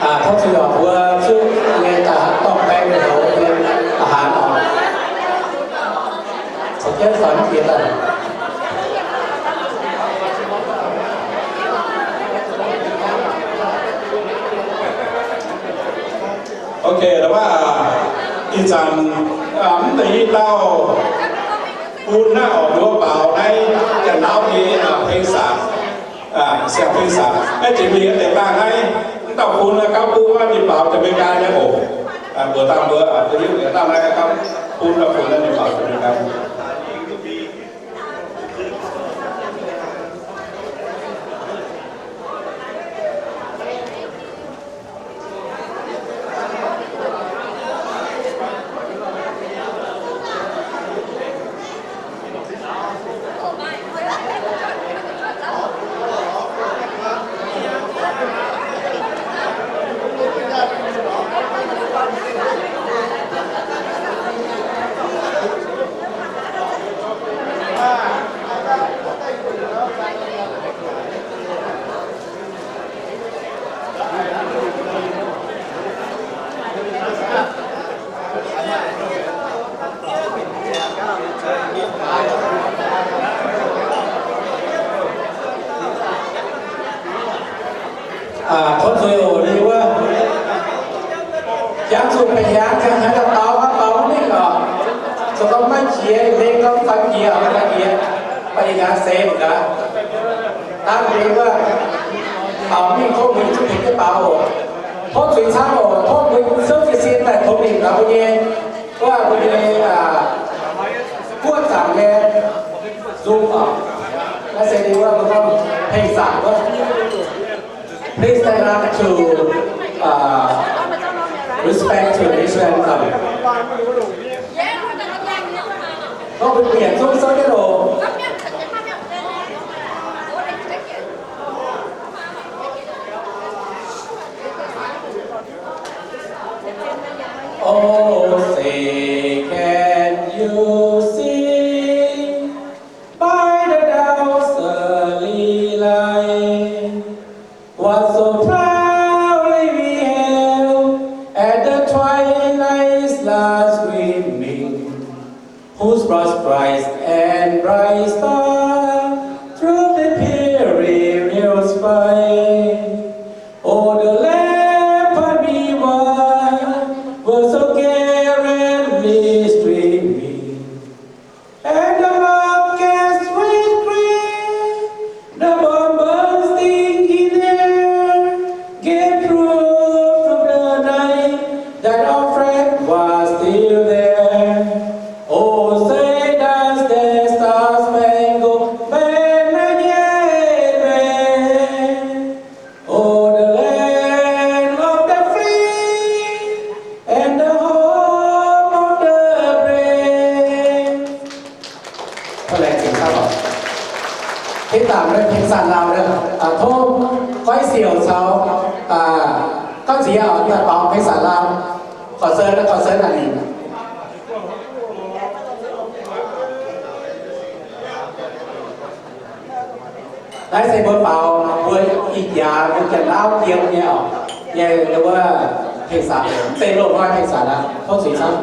Tov zuiz oc, mbuo zuqc nyei daaih dorngh baeng nyei houz nyei a'hnangv oc. Caux jienv faaux jiex daaih. Ok, ih zanc mv deix i dauh bun naaiv oc, mbuo baaux naaiv Janx-Laauv nyei เพลงสากล, siang เพลงสากล. Naaiv jiex mingh deix daaih naaiv, mv dauh bun naaiv gauv bun naaiv ninh baaux Janx-Meigaa nyei oc. Mbuo dangh mbuo da'yietv dauh naaiv gauv bun naaiv, bun naaiv ninh baaux Janx-Meigaa. Tov zuiz oc, ninh wuov jangx zuqc benx hnyangx, hnyangx haaix dauh dau, dau mv mingh oc. Zoux gorngv maiv jiex, lengh gorngv faix jiex, faix jiex, baac ih hnyangx seix mangc gaax. Dangh ninh wuov taux mingh tov mbuo zuqc pengx jienv baaux oc. Tov zuiz camv oc, tov mbuo souv jiez sin daaih tongx nimc gaax mbuo nyei, wuov mbuo nyei guoqv zaangc nyei nzung oc. Naaiv se ninh wuov mbuo gorngv เพลงสากล wuov. Please stand up to, uh, respect to national anthem. Gorngv mbuo bieqc zungv souv jienv oc. Oh, say, can you see by the dawn's early light, what so proudly we hailed at the twilight's last gleaming, whose broad stripes and bright star through the perilous fight. Oh, the land upon me was, was so gallantly streaming, and the hawk gasped with glee, the bomb bursting in air gave proof to the night that our flag was still there. Oh, say does that star-spangled banner yet wave? Oh, the land of the free and the home of the brave. Tov laengz zingh camv oc. Hiuv duqv mv deix เพลงสากล lorqc. Tov Goiv Siouc caux Gauv Ziex oc, daaih baaux เพลงสากล. Korv sen, korv sen aqv ninh. Naaiv se mbuo baaux mbuo ih jaax mbuo Janx-Laauv jiem nyei oc, nyei wuov เพลงสากล, mv zeiz loz-hnoi เพลงสากล aqv. Tov zuiz camv.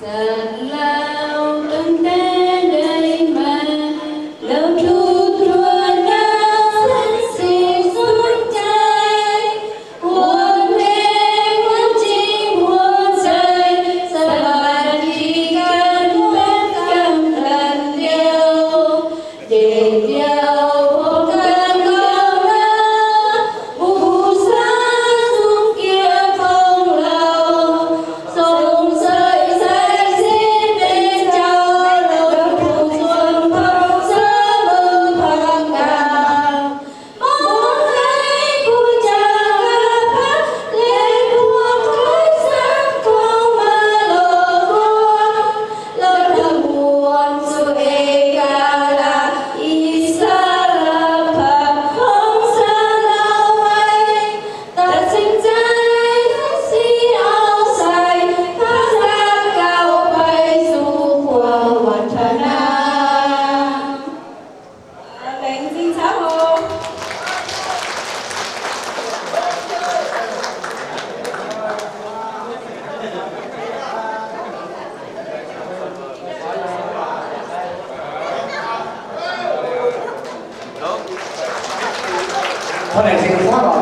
Saatv lauh dongh daaih ndeic maaih, lauh duqv tuoqv naaiv san singx sun jaaix, wuonh maengx wuonh jing wuonh zaih, สวัสดีกันแบบกำลังเดียว Deix biauv porv ganh gauh naaiv, mbuo buv-saeng zungv jiex tong lauh, song seix sai se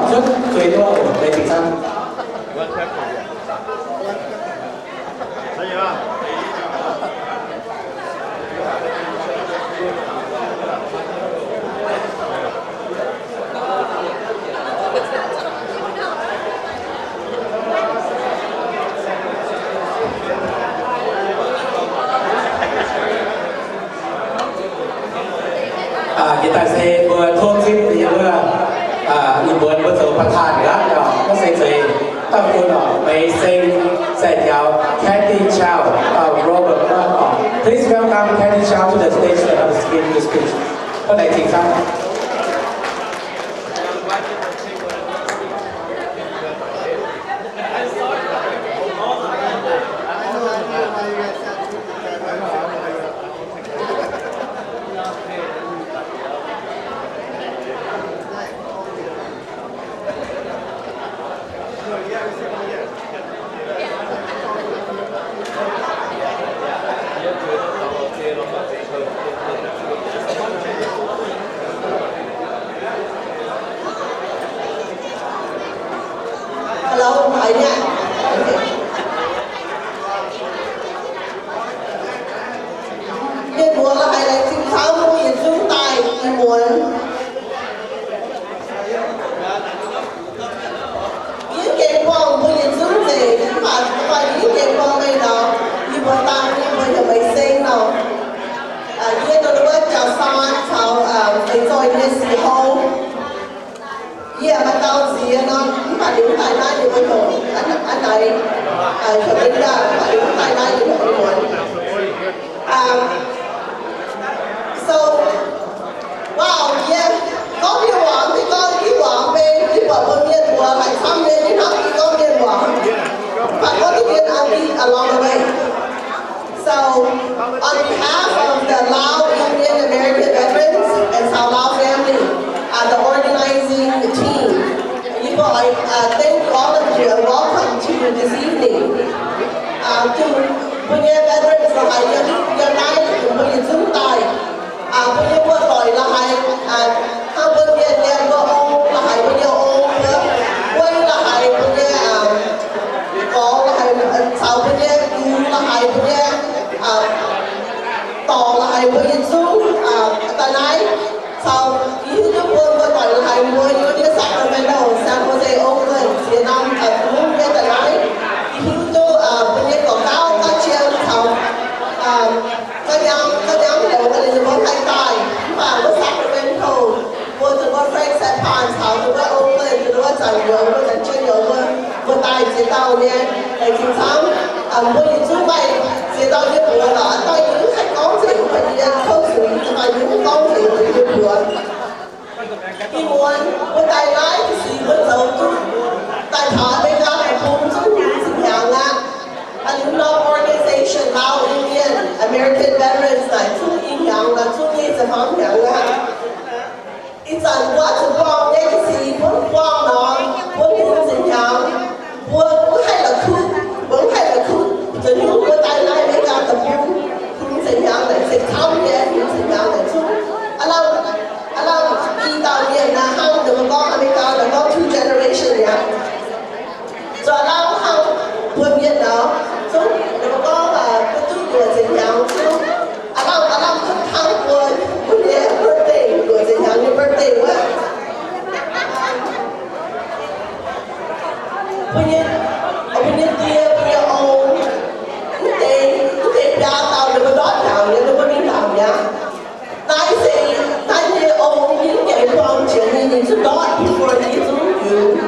Cuotv zueiz duqv oc, laengz zingh camv. Aa, jiex daaih se mbuo tov zipv yie mbuo, aa, ih muonz mbuo zoux ประธาน gaax, mbuo se zueiz dauh bun oc, Meix Seng, Sai Tiaux, Kathy Chow, aa, Robert, aa, please welcome Kathy Chow to the stage to have a speech, to speech. Mbuo laengz zingh camv. Hello, haiz nyei? Mienh muoz la'haiz laengz zingh camv, mbuo yietc zungv daaih ih muonz. Yie gengh buangh mbuo yietc zungv nzengc, mv baac yie gengh buangh meih nor, yie mbuo dangh yie mbuo heuc Meix Seng nor. Yie dongh wuov Jauv Saan caux feix zoih nyei six hou. Yie maaih dauh nziex nor, mv baac ninh mv daaih naaiv, yie mbuo heuc a'naaiv, heuc Linda, mv baac ninh mv daaih naaiv, yie heuc muonz. So, wow, yie gorngv mienh muoz, mv gorngv yie muoz mbenc, yie buatc mbuo mienh muoz haiz camv nyei, yie hnamv yie gorngv mienh muoz. Mv baac gorngv deix mienh an dih along the way. So, on behalf of the Lao Union American Veterans and Caux Lao family, uh, the organizing team, we would like, uh, thank all of you and welcome to you this evening. Uh, to mbuo nyei veterans la'haiz yiem, yiem naaiv, mbuo yietc zungv daaih. Aa, mbuo nyei buoz-doic la'haiz, aa, hnangv mbuo mienh nyei mbuo ong la'haiz mbuo nyei ong, mbuo guei la'haiz mbuo nyei, aa, gorx la'haiz, caux mbuo nyei gux la'haiz mbuo nyei, aa, dorc la'haiz mbuo yietc zungv, aa, daaih naaiv, caux yie hiuv duqv mbuo buoz-doic la'haiz mbuo yiem Sacramento, San Jose, Oakland, ziex norm, aa, mungv nyei daaih naaiv, yie hiuv duqv, aa, mbuo nyei gorqv-gauv gauv jiem caux, aa, gauh nyanc, gauh nyanc hnyouv ninh mbuo haih daaih, mv baac wuov Sacramento, mbuo zuqc mbuo Frank Saipan caux mbuo Oakland, mbuo zanc youz, mbuo zanc jien youz, mbuo, mbuo daaih ziex dauh nyei, laengz zingh camv, mbuo yietc zungv maaih ziex dauh nyei mbuox lorqc, dauh yie mv haih gorngv nzengc, mv baac yie kouv zuiz, mv baac yie mv gorngv nzengc, mbuo nyei mbuox. Ih muonz mbuo daaih naaiv ga'sic mbuo zoux duqv daaih taux America deic-bung zungv hmz ziepc hnyangx aqv. Aa, liuz norm organization Lao Union American Veterans naaic zungv i hnyangx nor zungv nyic ziepc faam hnyangx aqv. Ih zanc mbuo zuqc buangh nyei ga'sic mbuo buangh nor, mbuo hmz ziepc hnyangx, mbuo mv haih la'kuqv, mbuo mv haih la'kuqv zoux nyungc mbuo daaih naaiv America deic-bung hmz ziepc hnyangx naaic se camv nyei, hmz ziepc hnyangx naaic zungv aav lamh, aav lamh i dauh mienh naaic hnangv ninh mbuo gorngv America naaic gorngv two generation aqv. Zuqc aav lamh hnangv mbuo mienh nor, zungv ninh mbuo gorngv, aa, mbuo duqv luoqc ziepc hnyangx zungv aav lamh, aav lamh zungv hnangv mbuo, mbuo nyei birthday, luoqc ziepc hnyangx nyei birthday wuov. Mbuo nyei, mbuo nyei die, mbuo nyei ong, mv deix, mv deix biaa dauh ninh mbuo ndortv ndaangc nyei, ninh mbuo mingh ndaangc mi'aqv. Naaiv se, naaiv nyei ong ninh mv gaengh buangh jiex nyei, ninh zungv ndortv before yie zungv yungz.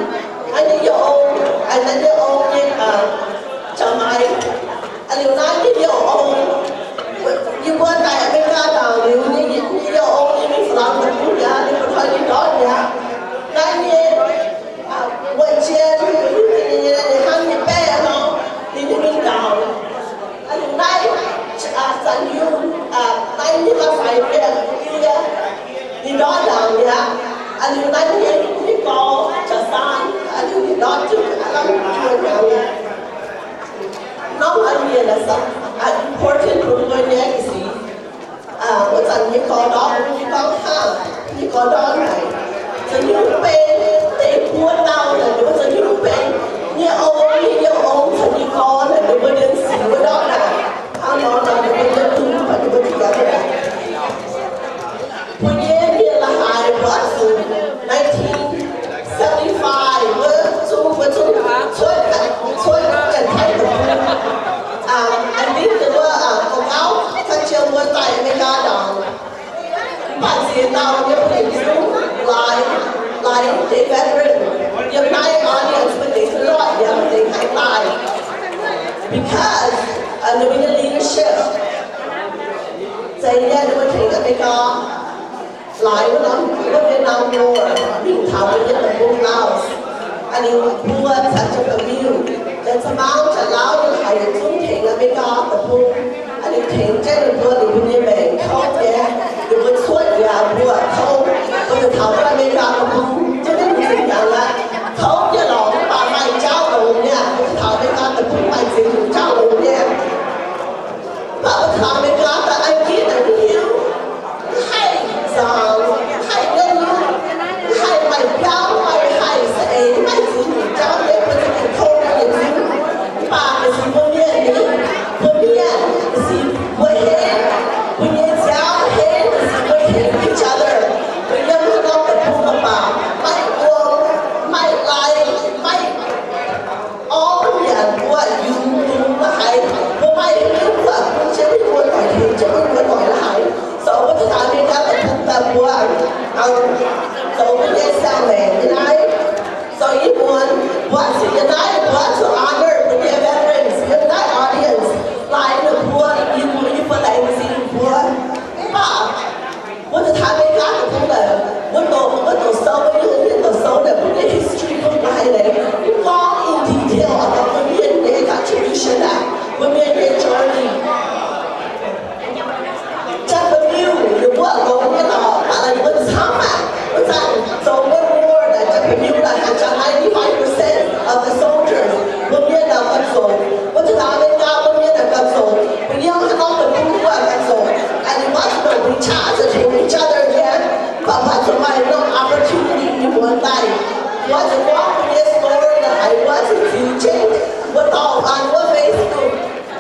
Naaiv nyei ong, naaiv nyei ong nyei, aa, jangx maaih. Aa, liuz naaiv nyei youh ong, yie mbuo daaih America ndaangc liuz nyei, nyei youh ong nyei mingh Faa-laangx deic-bung mi'aqv, ninh mbuo hnoi nyei ndortv mi'aqv. Naaiv nyei, aa, wuonh jien, ninh hnangv nyei baeqv nor, Because of the leadership, se nyei ninh mbuo tengx America laaix wuov norm, wuov Vietnam War mingh taux mbuo nyei deic-bung Laos. Aa, ninh mbuo caux Japanese, Janx-Sa'maauv, Janx-Lauv nyei haic yietc zungv tengx America deic-bung. Aa, ninh tengx jienv ninh mbuo, ninh mbuo nyei maengc kouv nyei, ninh mbuo cuotv yaac mbuo kouv, mbuo zuqc taux America deic-bung, zungv ninh mbuo zuqc jangx aqv. Kouv nyei lorngx mv baac maaih jauv longx nyei, mbuo zuqc taux America deic-bung maaih ziex nyungc jauv longx nyei. Mv baac mbuo taux America daaih, ai giex naaic mv hiuv, mv haih nzaangc, mv haih nyouv, mv haih maaih biauv, mv haih se eix, mv maaih ziex nyungc jauv nyei, mbuo zuqc tong yietc zungv. Mv baac ga'sic mbuo mienh, mbuo mienh ga'sic mbuo henv, mbuo nyei nziaaux henv, ga'sic mbuo tengx each other. Mbuo yiem haaix norm deic-bung mv baac, maaih wuom, maaih lai, maaih orv nyanc, mbuo yungz yungz la'haiz, mbuo maaih haaix nyungc mbuo bun jienv mbuo doic, tengx jienv mbuo doic la'haiz. Zoux mbuo taux America deic-bung daaih mbuo, zoux mbuo nyei siang-maengc nyei naaiv. Zoux ih muonz mbuo zuqc yiem naaiv, mbuo zuqc honor mbuo nyei veterans yiem naaiv audience, laaix ninh mbuo, yie mbuo, yie mbuo laengz zingh mbuo. Mv baac mbuo zuqc taux America deic-bung daaih, mbuo doqc, mbuo doqc sou, mbuo nyei haaix nyungc doqc sou naaic, mbuo nyei history bun mbuo haiz leiz, mv gorngv in detail about mbuo mienh nyei contribution aqv, mbuo mienh nyei journey. Japanese, ninh mbuo longx nyei lorqc, mv baac ninh mbuo camv aqv. Wuov zanc zoux World War naaic, Japanese naaic haih jangx ninety-five percent of the soldiers. Mbuo mienh naaic gauh zoqc. Mbuo zuqc taux America, mbuo mienh naaic gauh zoqc. Mbuo yiem haaix norm deic-bung mbuo gauh zoqc. And it wasn't a recharge to each other nyei. Mv baac mbuo zuqc maaih norm opportunity nyei muonz daaih, mbuo zuqc gorngv mbuo nyei story naaic, mbuo zuqc ziux jienv, mbuo dorh faanh wuov Facebook.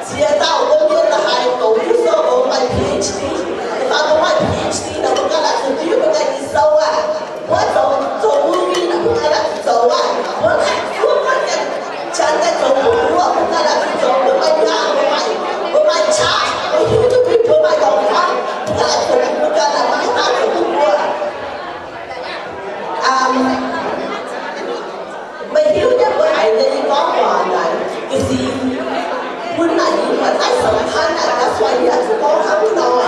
Ziex dauh mbuo mienh la'haiz doqc duqv sou, mbuo maaih P H D. Da'faanh mbuo maaih P H D naaic, mbuo ganh laaic zuqc jiu mbuo ganh nyei sou aqv. Mbuo zoux, zoux movie naaic, mbuo ganh laaic zuqc zoux aqv. Mbuo laaic zuqc mbuo ganh, janx daaih zoux mbuo, mbuo ganh laaic zuqc zoux. Mbuo maaih yaangh, mbuo maaih, mbuo maaih qaqv, mbuo hiuv duqv mbuo maaih dorngx hnamv, mbuo ganh laaic zuqc, mbuo ganh laaic maaih haaix dauh zoux duqv mbuo. Meih hiuv nyei mbuo haiz nyei yie gorngv waac naaic, ga'sic bun naaic yie mbuo naaiv สำคัญ naaic, that's why yie zuqc gorngv hnangv nor.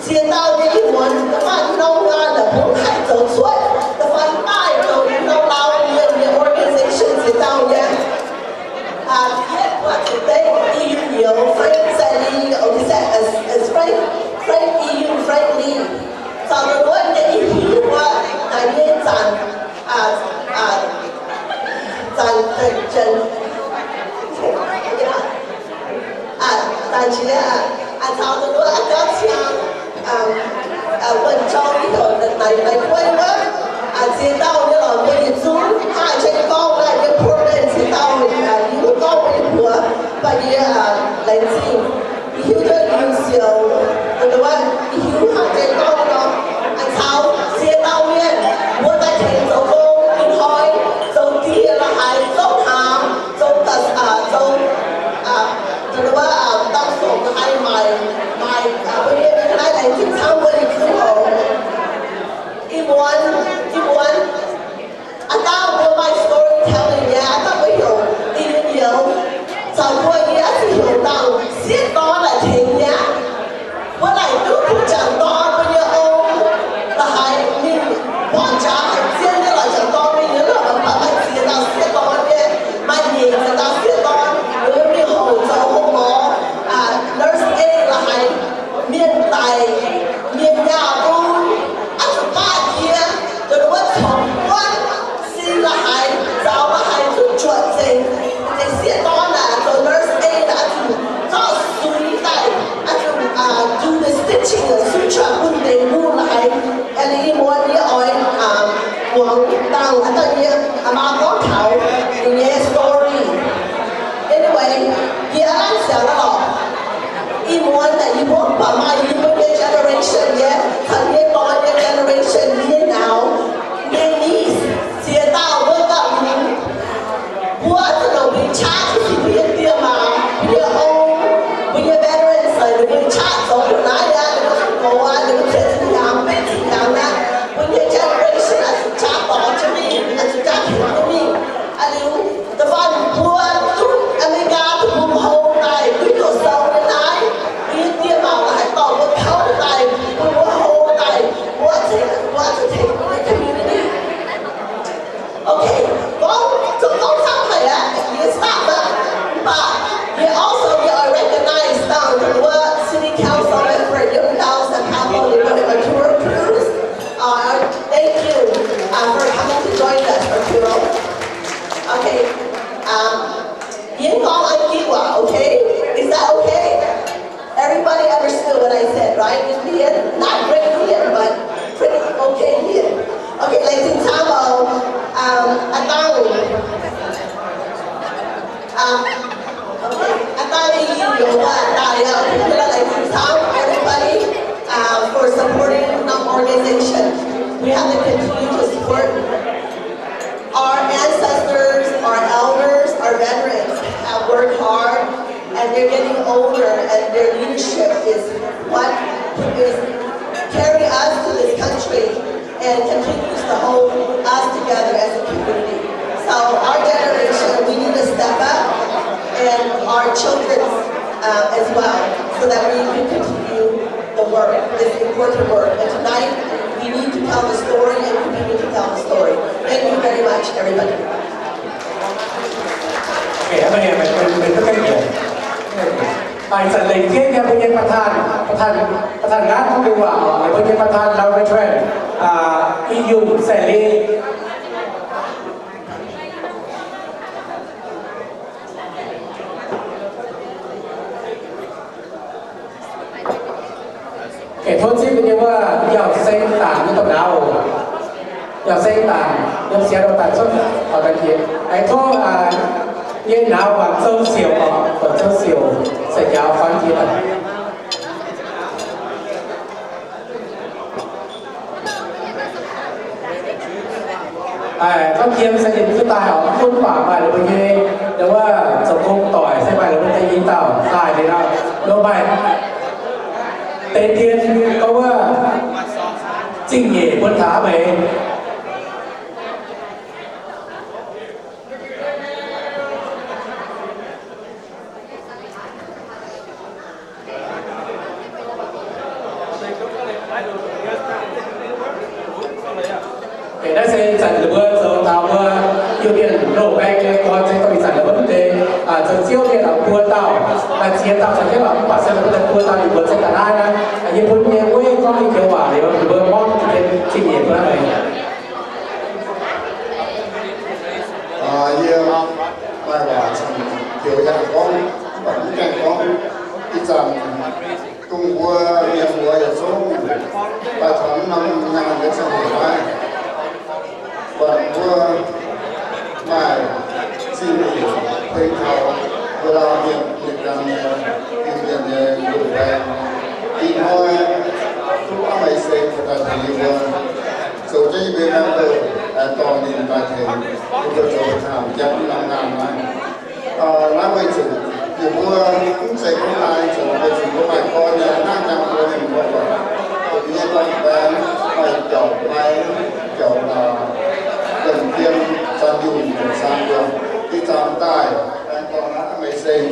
Ziex dauh nyei ih muonz da'faanh norm ganh naaic mbuo haih zoux cuotv, da'faanh maaih zoux norm Laauv mienh nyei organization ziex dauh nyei. Yietv mbuo zuqc dengv E U nyouz Frank Sali, Frank, Frank E U, Frank Lee. Caux dongh wuov nyei E U mbuo naaiv nyei zanc, zanc, zanc, zanc qiex, caux dongh wuov a'jauv ciang, wuonh zong yie heuc naaic, naaic guei wuov, ziex dauh nyei lorqc, mbuo yietc zungv haih jienv gorngv naaiv nyei Portland ziex dauh, yie mbuo gorngv mbuo nyei mbuox, mv baac yie laengz zingh. Yie hiuv duqv yie siouc, dongh wuov, yie hiuv haih jienv gorngv nor, caux ziex dauh mienh, mbuo daaih tengx zoux gong, ih hnoi zoux dieh la'haiz, zoux hnaangx, zoux, zoux, dongh wuov, dangh fongc la'haiz maaic, maaic, mbuo mienh naaiv laengz zingh camv mbuo yietc zungv oc. Our ancestors, our elders, our veterans have worked hard, and they're getting older, and their leadership is what is carrying us to this country and continues to hold us together as a community. So our generation, we need to step up, and our children, uh, as well, so that we can continue the work, this important work. And tonight, we need to tell the story and continue to tell the story. Thank you very much, everybody. Okay, ih zanc lengc jeiv yiem mbuo nyei ประธาน, ประธาน, ประธานงานของหมู่บ้าน mbuo nyei ประธาน Lao Veteran, ih Yunh Sae Lee. Aengx tov zipv mbuo nyei wuov Yauh Seng Daanh nyei domh nauz, Yauh Seng Daanh yiem Seattle daaih cuotv oix daaih jiex. Aengx tov nyei nauz Guangc Zou Siouc oc, Guangc Zou Siouc se njaaux faanv jiex daaih. Gorngv jiem se ninh zuqc daaih oc, mv baac maaih ninh mbuo nyei, wuov zoux gong doic se maaih ninh mbuo deix i dauh daaih liuz nor, loz maaih deix dien gorngv wuov zingh nyeic bun taux aqv meih. Naaiv se ih zanc ninh mbuo zoux taux mbuo Iu-Mienh loz-baeng nyei gorn se dongh ih zanc ninh mbuo mv deix zoux ziouv mienh buo dauh, ziex dauh caux jienv, mv baac se ninh mbuo buo dauh ninh mbuo se ga'naaiv naaiv. Yie bun nyei weiv gorngv nyei joux waac liuz, ninh mbuo mborqv zingh nyeic bun aqv. Yie maaih waac cingx joux yangh gorngv, mv baac mv gaengh gorngv. Ih zanc dongh mbuo mienh muoz yietc zungv daaih taux norm nyaanh nyei ziangh hoc naaiv, buatc mbuo maaih zingh nyeic tengx taux mbuo Laauv mienh nyei ganh nyei, Iu-Mienh nyei loz-baeng. Ih hnoi duqv hnamv maiv seng daaih tengx yie mbuo zoux jienv yie mbuo member, dorh ninh daaih tengx yie mbuo zoux camv jangx norm nyaanh naaiv. Naaiv weic zuqc yie mbuo mv zeiz gorngv naaiv zoux weic zuqc mbuo maaih gorn nyei hnangv jangx mbuo mienh muoz, mbuo nyei dorn-baeng maaih biauc-mai, biauc-laac, lengc jiem, zanc nyungc, zanc mbuo, ih zanc daaih aengx dorh hnamv maiv seng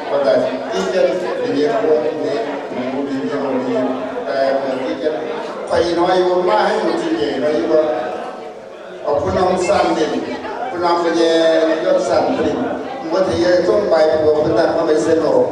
daaih daaih div jienv ninh nyei mbuo, ninh nyei hmuv, ninh nyei loz-hnoi, daaih div jienv. Fai ih hnoi yie mbuo maiv haih nyungc zingh nyeic nor, yie mbuo bun norm sanh ninh, bun norm mbuo nyei yuoqv sanh ninh, mbuo tengx yie zungv mbaix mbuox bun daaih hnamv maiv seng oc.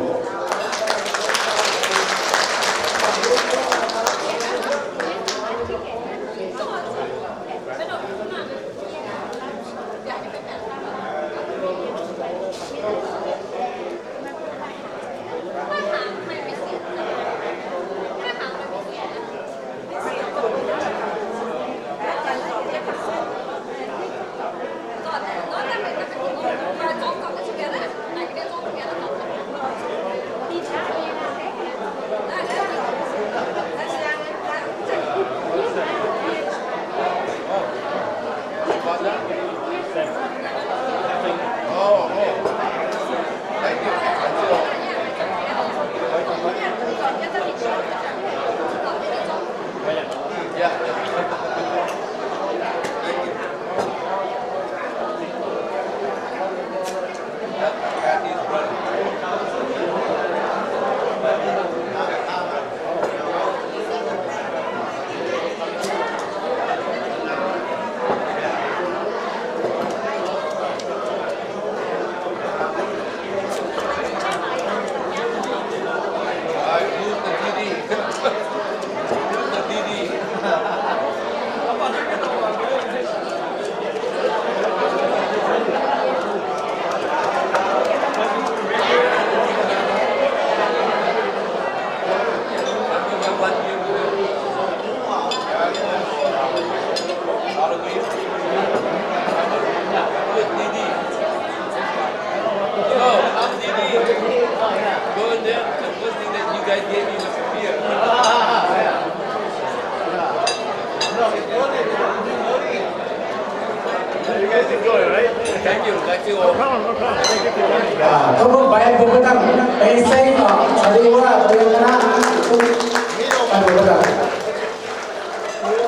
Tov mbuo mbaix mbuo mbuo dangh benx seng oc, caux ninh wuov mbuo nyei caa nangv.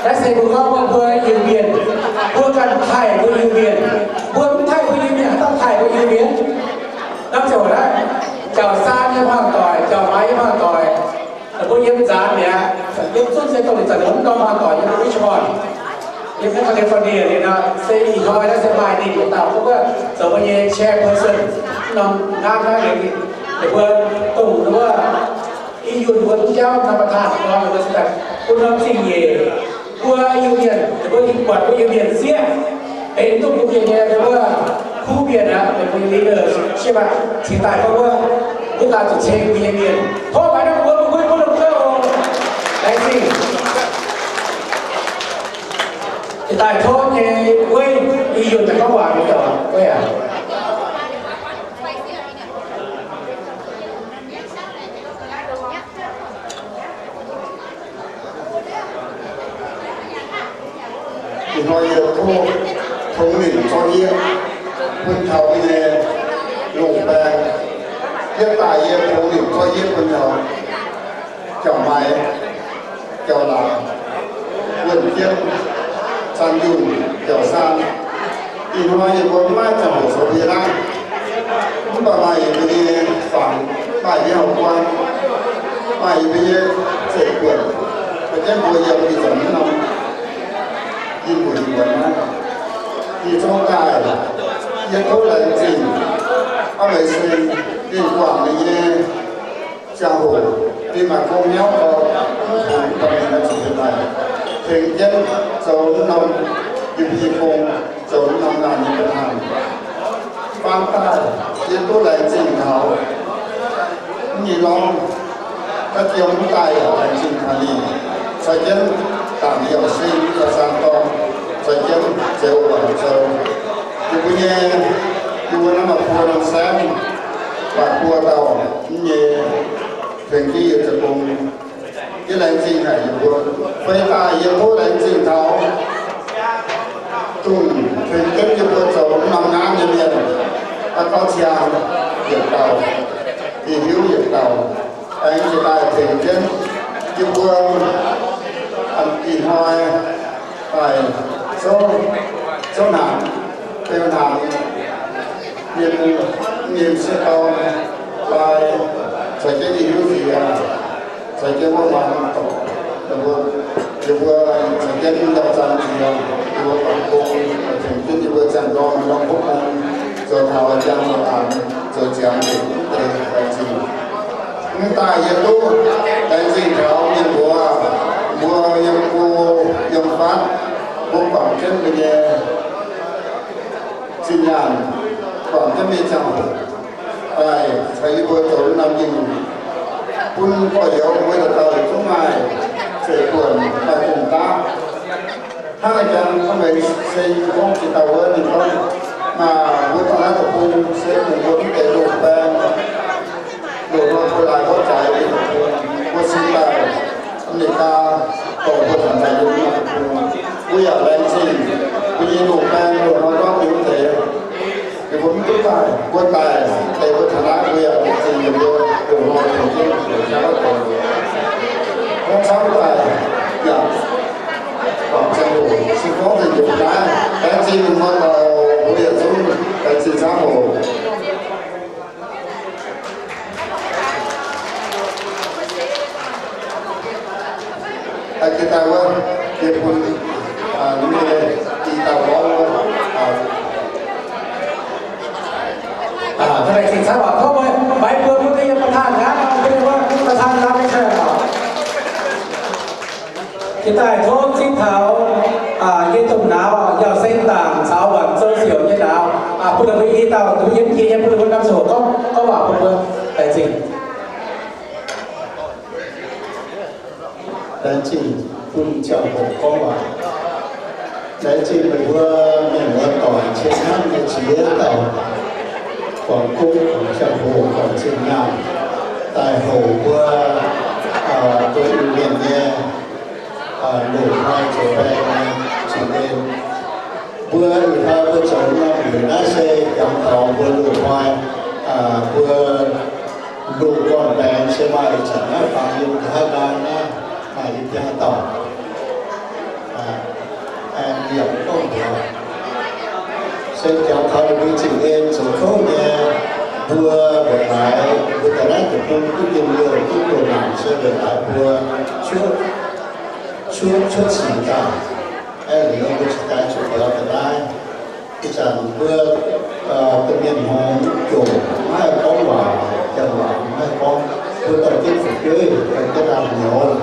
Naaiv se mbuo gorngv mbuo Iu-Mienh, mbuo ganh taaih mbuo Iu-Mienh, mbuo mv taaih mbuo Iu-Mienh, haaix dauh taaih mbuo Iu-Mienh? Hnamv ziouc naaiv, Jauv Saan nyei hmuangv doic, Jauv Maaiz nyei hmuangv doic, mbuo yiem nzaanx mi'aqv, yiem zunv se dongh ninh zanc mv norm hmuangh doic yiem Richmond, yiem California ninh nor, se ih hnoi naaiv se maaih ninh yietc dauh gorngv wuov zoux mbuo nyei chairperson, norm nqaang naaiv ninh, ninh mbuo dongh wuov i yunh mbuo duqv jauv norm ประธาน gorn ninh mbuo se daaih bun norm zingh nyeic mbuo Iu-Mienh, ninh mbuo buatc mbuo Iu-Mienh sieqv, benx duqv mbuo mienh nyei wuov kuv mienh aqv, mbuo nyei leader sieqv aqv, cingx daaih gorngv wuov mbuo ganh zuqc ceng mbuo nyei mienh. Tov mbaix norm mbuo mbuo mbuo lomh nzoih oc. Laengz zingh. Cingx daaih tov nyei weiv i yunh daaih gorngv waac mingh doc, weiv aac. Ih hnoi yie tov tongx nimc zorqv yie bun taux mbuo nyei lungh baeng. Yie daaih yie tongx nimc zorqv yie bun taux Jauv Maaiz, Jauv Laaix, Wuonh Jienv, Caan Yunh, Jauv Saan. Ih hnoi yie mbuo mv maaih ziangh hoc zoux mbuo nyei naaiv, mv baac maaih yie mbuo nyei fangx, maaih yie hauv guaan, maaih yie mbuo nyei zeiv-buonc, mv baac jienv mbuo yiem ih zanc mv norm yie mbuo nyei buonc naaiv, yie zungv daaih, yie tov laengz zingh aav meix seng ninh guangc ninh nyei ziangh hoc, ninh maaih gong hnyouv gorx, mv baac ninh zuqc daaih tengx jienv zoux mv norm yie mbuo nyei gong, zoux mv norm naanh nyei gong hnaangx. Faam daaih yie duqv laengz zingh taux mv nyei norm, da'jiem mv daaih yaac laengz zingh taux ninh, caux jienv dangc yiem sin caux Saan Dorn, caux jienv Zeux Waanc Zoux. Yie mbuo nyei, yie mbuo naaiv maaih buo norm saengv, maaih buo dauh mv nyei tengx jienv yie zoux gong. Yie laengz zingh haic yie mbuo. Feix daaih yie tov laengz zingh taux dongh tengx jienv yie mbuo zoux norm naaiv nyei mienh, aa, gauv ziangx yietc dauh, ih hiuv yietc dauh, aengx jiex daaih tengx jienv yie mbuo ih hnoi daaih zouv, zouv hnaangx, beu hnaangx, nyei, nyei sieqv dorn lai, caux jienv ih hiuv nziex, caux jienv wuov muangx doic, yie mbuo, yie mbuo caux jienv yauh zanc nziex, yie mbuo guangc gong, tengx jienv yie mbuo ziangh dorn norm hopv mong, zoux taux ziangh hoc aanx, zoux ziangx deix mv deix laengz zingh. Mv daaih yie duqv laengz zingh taux mienh mbuo, mbuo yiem go yiem fatv, mbuo guangc jienv mbuo nyei zinh nyaanh, guangc jienv mbuo nyei ziangh hoc, daaih caux yie mbuo zoux norm yinh, bun gorx-youz mbuo dauh dauh yietc zungv maaih zeiv-buonc, maaih gong-daqv. Hnangv a'jang hnangv meih se gorngv jiex dauh wuov ninh gorngv, maaih mbuo da'naaiv deic-bung se mbuo mv deix loz-baeng, loz-hnoi mbuo laaix gorngv jaaix mbuo deic-bung, mbuo sin daaih America dorh mbuo taux daaih yiem naaiv deic-bung. Mbuo yaac laengz zingh mbuo nyei loz-baeng loz-hnoi gorngv mbuo mv deix, ninh mbuo mv duqv daaih, mbuo daaih deix mbuo taux naaiv mbuo yaac laengz zingh ninh mbuo loz-hnoi tengx jienv mbuo jauv deix. Gorngv camv daaih yaac guangc ziangh hoc se gorngv deix njoux naaiv, laengz zingh mienh muoz-doic mbuo yietc zungv, laengz zingh camv oc. Jiex daaih wuov, yie bun nyei i dauh gorngv wuov, laengz zingh camv oc. Tov mbuo mbaix mbuo mbuo nyei ประธาน naaiv, mbuo nyei ประธาน naaiv oc. Jiex daaih tov zipv taux yie domh nauz, Yauh Seng Daangc caux Waanc Zoux Siouc nyei nauz, bun ninh mbuo i dauh, ninh mbuo yiem jiex nyei, bun ninh mbuo norm ziangh hoc gorngv, gorngv waac bun mbuo. Laengz zingh. Laengz zingh bun ziangh hoc gorngv waac. Laengz zingh meih mbuo mienh muoz-doic cien hnamv nyei ziex dauh, guangc gong, guangc ziangh hoc, guangc zinh nyaanh, daaih houc mbuo, mbuo Iu-Mienh nyei loz-hnoi zoux baeng nyei cin-en. Mbuo ih hnoi mbuo zoux norm yiec naaiv se jangx taux mbuo loz-hnoi, mbuo loz-gorn-baengx se maaih ih zanc naaiv fangx yiem nqa'haav nqaang naaiv, maaih yiem biaa dauh. Aengx yaac gorngv mbuox se jangx taux ninh mbuo zingh en zoux kouv nyei, mbuo weic laaix mbuo daaih naaiv deic-bung duqv njien-youh duqv doh naanc se weic laaix mbuo cuotv, cuotv, cuotv sic daaih. Aeqv, liuz mbuo cingx daaih zuqc biaux daaih naaiv. Ih zanc mbuo domh mienh hngongx jomc, maiv haih gorngv waac, janx waac maiv haih gorngv, mbuo dorh jienv fu'jueiv, dorh jienv lamh nyouz.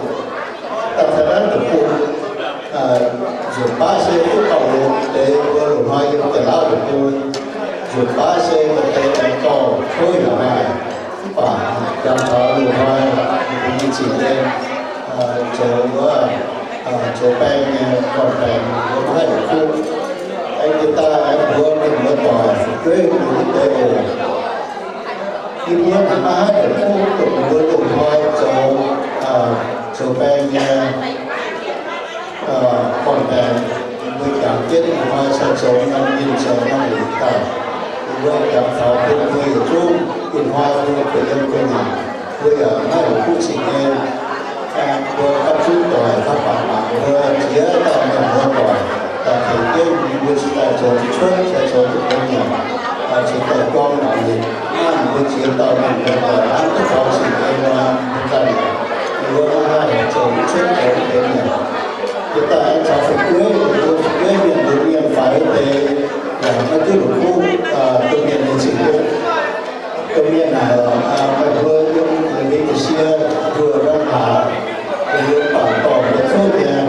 Daaih taux naaiv deic-bung, nzunc baav se duqv gauh longx deix, mbuo loz-hnoi yiem Janx-Laauv deic-bung, nzunc baav se maaih deix aengx gauh kouv yaac maaih. Mv baac jangx taux loz-hnoi ninh mbuo nyei zingh en zoux wuov, zoux baeng nyei gorn-baengx, mbuo maiv haih la'kuqv. Aengx jiex daaih aengx mbuox mienh muoz-doic fu'jueiv mbuo wuov deix oc, yie mbuo maiv haih la'kuqv dongh mbuo loz-hnoi zoux, zoux baeng nyei gorn-baengx. Mbuo jangx jienv ih hnoi cai zoux norm yinh zoux norm yiec daaih, mbuo jangx taux bun mbuo yietc zungv ih hnoi mbuo kuh yiem kuh nyanc, mbuo yaac maiv la'kuqv zingh en. Mbuo gapv zunv doic, gapv baac mangc mbuo ziex dauh mienh muoz-doic daaih tengx jienv mbuo cingx daaih zoux duqv cuotv, cai zoux duqv benx nyanc, cingx daaih gorngv naaic ninh, naaiv mbuo ziex dauh mienh muoz-doic hnamv duqv taux zingh en nor, mbuo ganh, mbuo maiv haih zoux duqv cuotv zoux duqv benx nyanc. Jiex daaih aengx caux fu'jueiv, mbuo fu'jueiv mienh lunx mienh faix deix, yaac maiv duqv la'kuqv domh mienh nyei zingh en. Domh mienh naaic, meih mbuo yiem La'bieiv Ga'sie nduoh norm haac, yiem baac dorh mbuo cuotv nyei.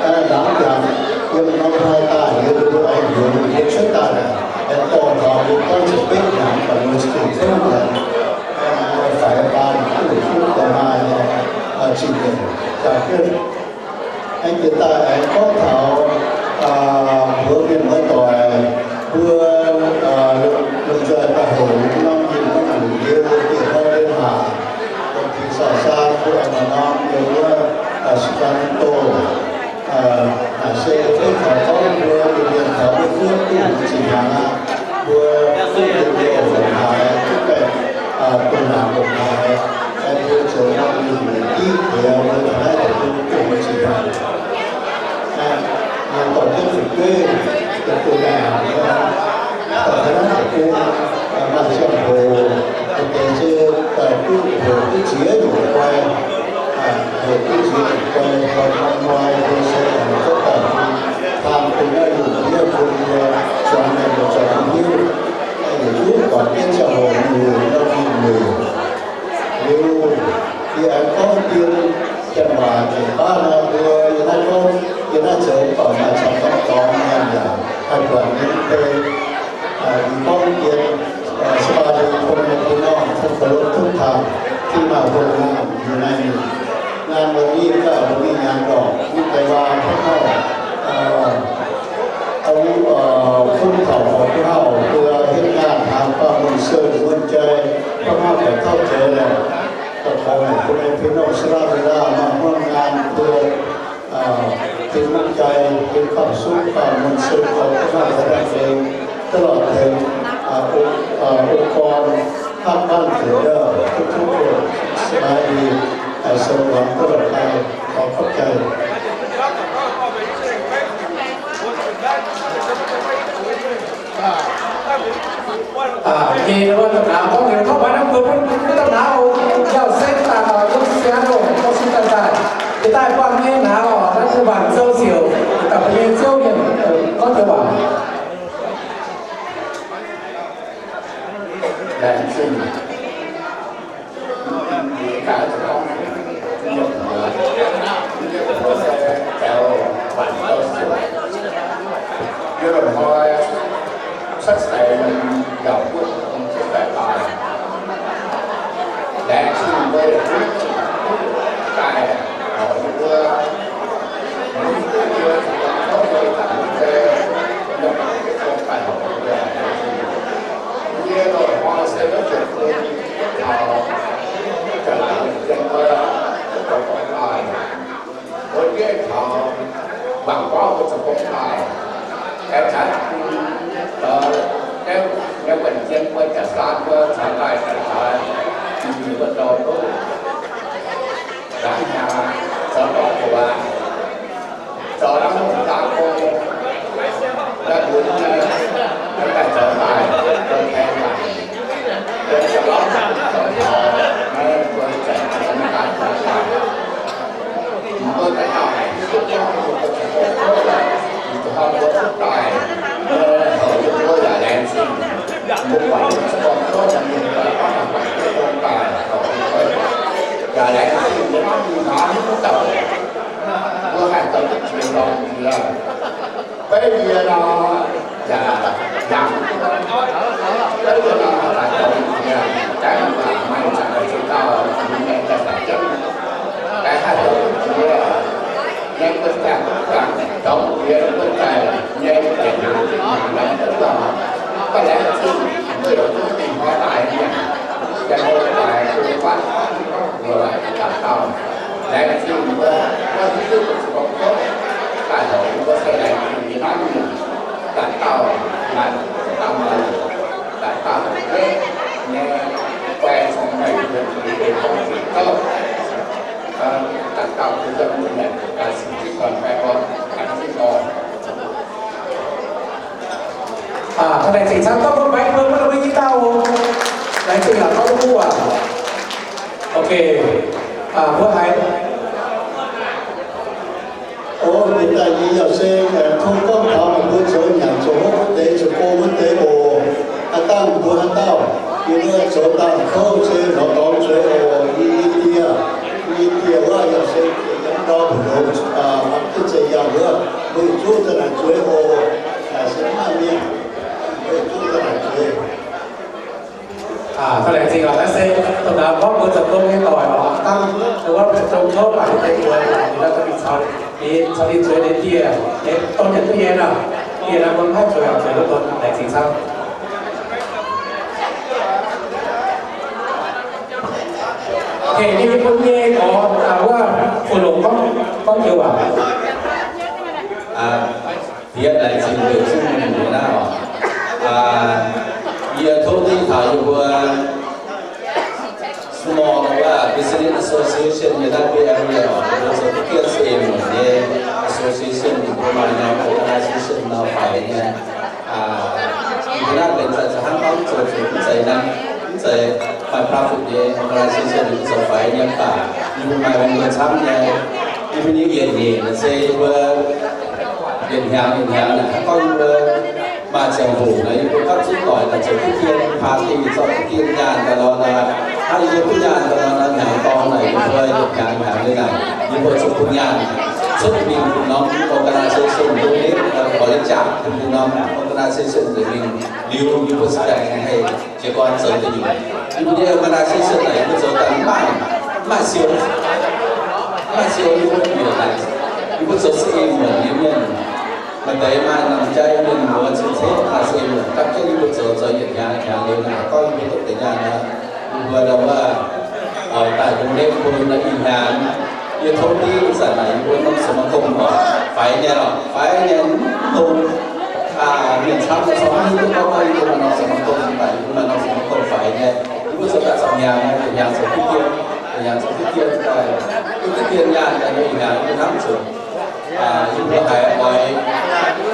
Laangz jangx yiem norm hnoi daaih liuz, mbuo aengx heuc mbuo cuotv daaih, aengx dorh taux mbuo gorngv ziepc betv hnyangx, baac mbuo zuqc cuotv nyei. Faix baan duqv la'kuqv daaih maaih nyei zingh en daaih jienv. Aengx jiex daaih aengx gorngv taux mbuox mienh muoz-doic, mbuo lomh nzoih daaih hoqc norm yinh norm hnyouv liuz, dieh hnoi liuz haac, dongh Ging-Sou saan mbuo aengx maaih norm yiem wuov Sacramento. Naaic se feiv taux gorngv mbuo Iu-Mienh taux mbuo fuoqv duqv hmz ziepc hnyangx aqv, mbuo duqv njien-youh longc haaix, duqv baengh, duqv naanc longc haaix, aengx mbuo zoux norm yinh diqv diex mbuo taux naaiv deic-bung duqv hmz ziepc hnyangx. Aengx dorh jienv fu'jueiv daaih duqv baengh haac, dorh taux naaiv deic-bung maaih ziangh hoc, maaih deix se duqv hoqc duqv ziex nyungc guai, hoqc duqv ziex nyungc guai, guai norm guai, mbuo se aengx zorqv daaih bun taan bun naaiv nyungc diev bun mbuo zuangx mienh muoz-doic hiuv. Yietc zungv guangc jienv ziangh hoc nyungc norm yinh weic. Liuz, yie aengx gorngv dien janx waac nzunc baav nor, mbuo yie naaiv gorngv, yie naaiv zoux mv baac maaih camv camv dorngx mienh yaac haih buatc nyei mv bei. Yie gorngv dien, se baac yie tong nyei pin norm tong เคารพ ทุกท่าน ที่มาร่วมงานอยู่ในงานวันนี้ ก็ mbuo mingh nyanc lorqc, mingh deix waac hnangv haaix, fun taux fai duqv haaix, mbuo hietv ngaanh hnaangx baamh mienh se wuonh jai, hnangv haaix daaih tauv jai lorqc. Daux gaux haic bun nyei pin norm สละเวลา maaih hmuangv nyaanh mbuo เป็นน้ำใจ เป็นความสุข ความมวลซื่นของพวกข้าพเจ้าเอง ตลอดถึง องค์กร ภาคบ้านเกิด ทุกๆ คน สบายดี สมหวังตลอดไป ขอขอบใจ Aa, nyei wuov da'naaiv gorngv liuz, tov mbuo naaiv mbuo mv da'naaiv oc, yaac se daaih oix yiem siang oc, gorngv sin daaih daaih, jiex daaih buangh nyei naaiv oc, naaiv se Waanc Sou Siouc, daaih mbuo nyei Ziouv mienh gorngv joux waac. Laengz zingh. Gong daaih, aengx caux bun zoux, aengx wuonh jien mbuo jaax saan mbuo caux daaih caux caux, ninh mbuo dorh duqv nzangv hnyangx zoux dorh buatc, zoux norm zang gong, daaih lunx nyei, daaih zoux daaih, zoux tengx daaih, zoux gorngv zoux taux, mbuo zanc zoux daaih, mbuo daaih dauh haic, mbuo gorngv mbuo zoux gong, mbuo zuqc hnamv mbuo zuqc daaih, mbuo heuc yie mbuo yaac laengz zingh, mbuo buatc mbuo zuqc gorngv gouv, mbuo gorngv daaih, yaac laengz zingh mbuo hnamv mbuo hnaangx mv douc, mbuo haih zoux duqv jiex ndorm jiex. Beiv yie nor, yaac hnyangx, beiv yie nor, daaih zoux jiex, jangv baac maaih zanc ziex dauh nyei daaih daaih jienv, daaih haih zoux jiex, nyei mbuo daaih zoux jiex mbuo daaih nyei yietc hnyangx hnyangx laengz duqv nor, gauh laengz zingh mbuo yietc zungv dingh hnoi daaih mienh, yaac mbuo daaih bun fatv mbuo daaih dauh laengz zingh mbuo, mbuo hiuv duqv mbuo zuqc gorngv gouv daaih lorz mbuo se laengz zingh nyei hnamv nyungc, daaih dauh naaic, daaih dauh naaic, daaih dauh naaic, nyei guai cong-mengh mbuo zuqc deix gorngv zuqc gouv, daaih dauh bun yiem mbuo naaic daaih cingx jienv dorn baeng gorn, laengz zingh oc. Aa, laengz zingh camv, gorngv mbuo baengh mbuo mv la'maiv i dauh. Laengz zingh aac, gorngv mbuo aac. Ok. Aa, mbuo haiz. O, ninh daaih nyei yaac se aengx tov gorngv taux meih mbuo zoux nyanc zoux hopv wuov deix, zoux gong wuov deix oc. Aa, dangh mbuo haaix dauh, yie mbuo zoux dangh kouv se lorz dorngx zueiz oc. Yie, yie die, yie die wuov yaac se yiem ndau mbu'ndongx, aa, duqv zeiz yangh wuov, mbuo yietc zungv daaih naaic zueiz oc. Naaic se mv maaih mienh, mbuo yietc zungv daaih naaic zueiz. Aa, laengz zingh oc. Naaiv se dongh naaiv gorngv mbuo zoux gong nyei doic oc. Dangh wuov zoux gong kouv baac ninh deix mbuo, ninh daaih mingh caux, ninh caux ninh zueiz ninh dieh, ninh don yietc duqv nyei nor. Dieh naaiv mbuo mv haih zueiz oc, zueiz wuov don. Laengz zingh camv. Ok, yie mbuo nyei gorx, aa, wuov fu longc gorngv, gorngv joux waac. Aa, diex laengz zingh mbuo yietc zungv mienh naaiv oc. Aa, yie tov dingv taux yie mbuo Small wuov Business Association nyei naaiv Bay Area oc, yie mbuo zoux deix gienh se eix muonc nyei association, yie mbuo maaih norm organization nor faix nyei. Aa, yie mbuo naaiv benx zanc za'hnangv gorngv zoux zuqc mv zeiz naaiv, mv zeiz maaih profit nyei organization, yie mbuo zoux faix nyei mv baac yie mbuo maaih mienh mbuo camv nyei. Yie mbuo nyei yietc nyeic naaic se yie mbuo yietc hnyangx yietc hnyangx naaic, hnangv gorngv yie mbuo maaih ziangh hoc naaic, yie mbuo gapv zunv doic naaic zoux duqv dien party, zorqv duqv dien nyaanh daaih nor, hnangv yie mbuo duqv nyaanh daaih nor, hnyangx dorngx naaic yie mbuo yietc hnyangx hnyangx nyei naaic, yie mbuo zuqc bun nyaanh cuotv mingh norm organization, donate, bought liv jaax bun norm organization nzengc mingh liuz, yie mbuo se baengh haih jiez gorn zoux deix nyungc. Yie mbuo nyei organization naaic yie mbuo zoux daaih mv maaih, mv maaih siou, mv maaih siou yie mbuo mienh naaic, yie mbuo zoux se eix muonc nyei mienh. Maaih deix maaih namx jai mienh muoz cien-ceqv maaih se eix muonc gapv jienv yie mbuo zoux, zoux yietc hnyangx hnyangx liuz naaic, gorngv yie mbuo duqv deix nyaanh nor, yie mbuo ndau wuov oix daaih donate bun naaiv ih hnyangx. Yie tov dingv zanc naaic yie mbuo norm สมาคม oc, faix nyei oc, faix nyei mv dungx mienh camv, corc mv hiuv duqv gorngv yie mbuo maaih norm สมาคม, mv baac yie mbuo maaih norm สมาคม faix nyei. Yie mbuo zoux daaih camv hnyangx, hnyangx zoux duqv dien, hnyangx zoux duqv dien daaih, duqv dien nyaanh daaih, ih hnyangx yie mbuo hnamv zuqc yie mbuo haiz oix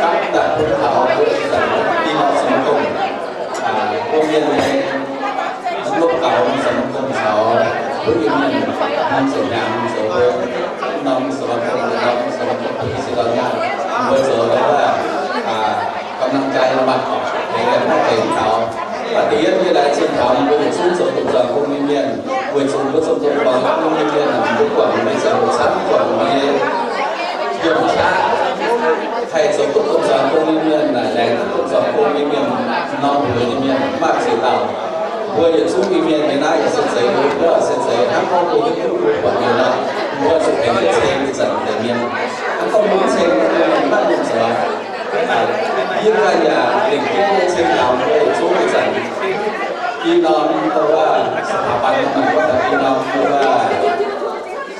gapv daaih bun taux mbuo ih zanc norm สมาคม, mbuo mienh nyei lopv gaux norm สมาคม caux mbuo Iu-Mienh norm zoux hnyangx, zoux mbuo norm สมาคม, norm สมาคม i se lorz nyaanh, mbuo zoux wuov กำลังใจ la'maah oc, tengx maiv tengx taux. Mv baac da'yietv yie laengz zingh taux mbuo yietc zungv zoux domh zuangx gong nyei mienh, weic zuqc mbuo zoux domh zuangx gong nyei mienh, mbuo guangc mbuo nyei ziangh hoc camv, guangc mbuo nyei yiem qaqv, haih zoux duqv domh zuangx gong nyei mienh, laengz duqv domh zuangx gong nyei mienh, norm mbuox nyei mienh maaih ziex dauh. Mbuo yietc zungv Iu-Mienh nyei naaiv yaac se zeiz, mbuo se zeiz hnangv gorngv mbuo hiuv duqv mbuo buatc liuz nor, mbuo zuqc tengx jienv ceng ih zanc deix mienh. Hnangv gorngv mbuo mv ceng, mbuo mienh maiv lungh zuqc. Yie ganh yaac lengc jeiv nyei ceng taux mbuo yietc zungv ih zanc i norm wuov สถาบัน mangc gorngv taux i norm wuov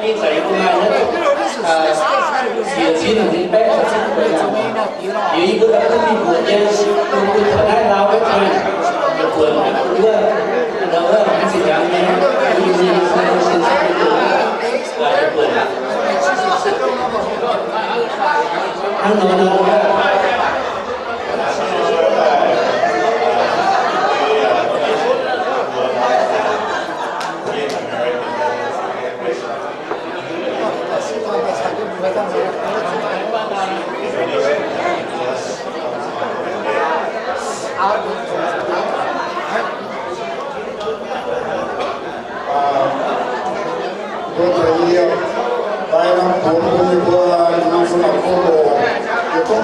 Ninh zaqc yie mbuo maaih naaiv, aa, siec cin, ninh baeqv cin, yie mbuo daaih duqv mingh mbuoqc nyei, yie mbuo taux naaiv Laauv wuov, buonc wuov, wuov, zinh hnyangx nyei, yie mbuo nyei, hnangv nor nor. Mbuo caux yie liemh daaih norm buonx bun yie mbuo norm sou naamh kuv loc, yietc zungv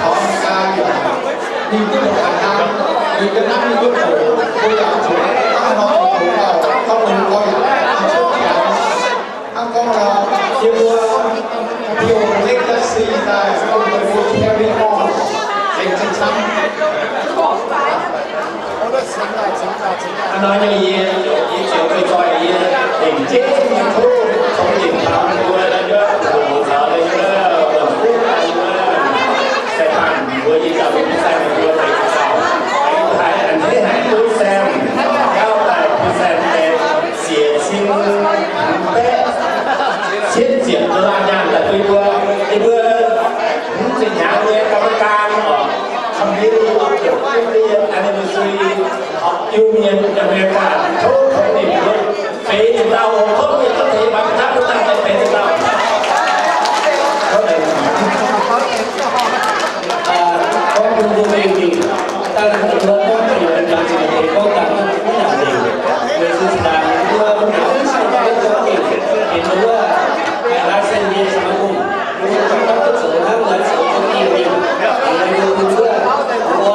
taux America yaac ninh duqv ndongc ganh hnangv, ninh ganh hnangv ninh duqv hoqc, mbuo yaac zuqc hnangv haaix nor hoqc gauh, gauh longx gauh yaac hnangv cuotv qiex. Hnangv gorngv nor, yie mbuo Bill legacy daaih bun meih mbuo carry on, aengx zinh camv. Hnangv naaiv nyei yie, yie ziouc meih zoih yie lengc jeiv nyei tov tongx yienc taux mbuo naaiv, hoqc taux naaiv, sai banh mbuo nyei jauv, sai mbuo deix jauv, haih a'hneiv haic duqv Sam, gauh daaih bun Sam deix siec cin baeqv cietv ziepc dollar nyaanh daaih bun mbuo. Yie mbuo hmz ziepc hnyangx nyei กรรมการ oc, committee of the fiftieth anniversary of Union America, tov tongx ninh mbuo feix ziepc dauh, hoqc kouv mienh gorngv taux yie mbuo mv daaih, mv daaih feix ziepc dauh. Gorngv bun mbuo mengh mingh, dangh mbuo gorngv taux yietc nzangc, gorngv dangh mv nyanc nzengc. Weic zuqc dangh mbuo mv nyanc, mv sai gorngv gengh benx wuov, license nyei สมาคม, mbuo gorngv duqv zoux hnangv naaiv zoux za'gengh mingh, liuz mbuo mbuo mbuo mbuo mbuo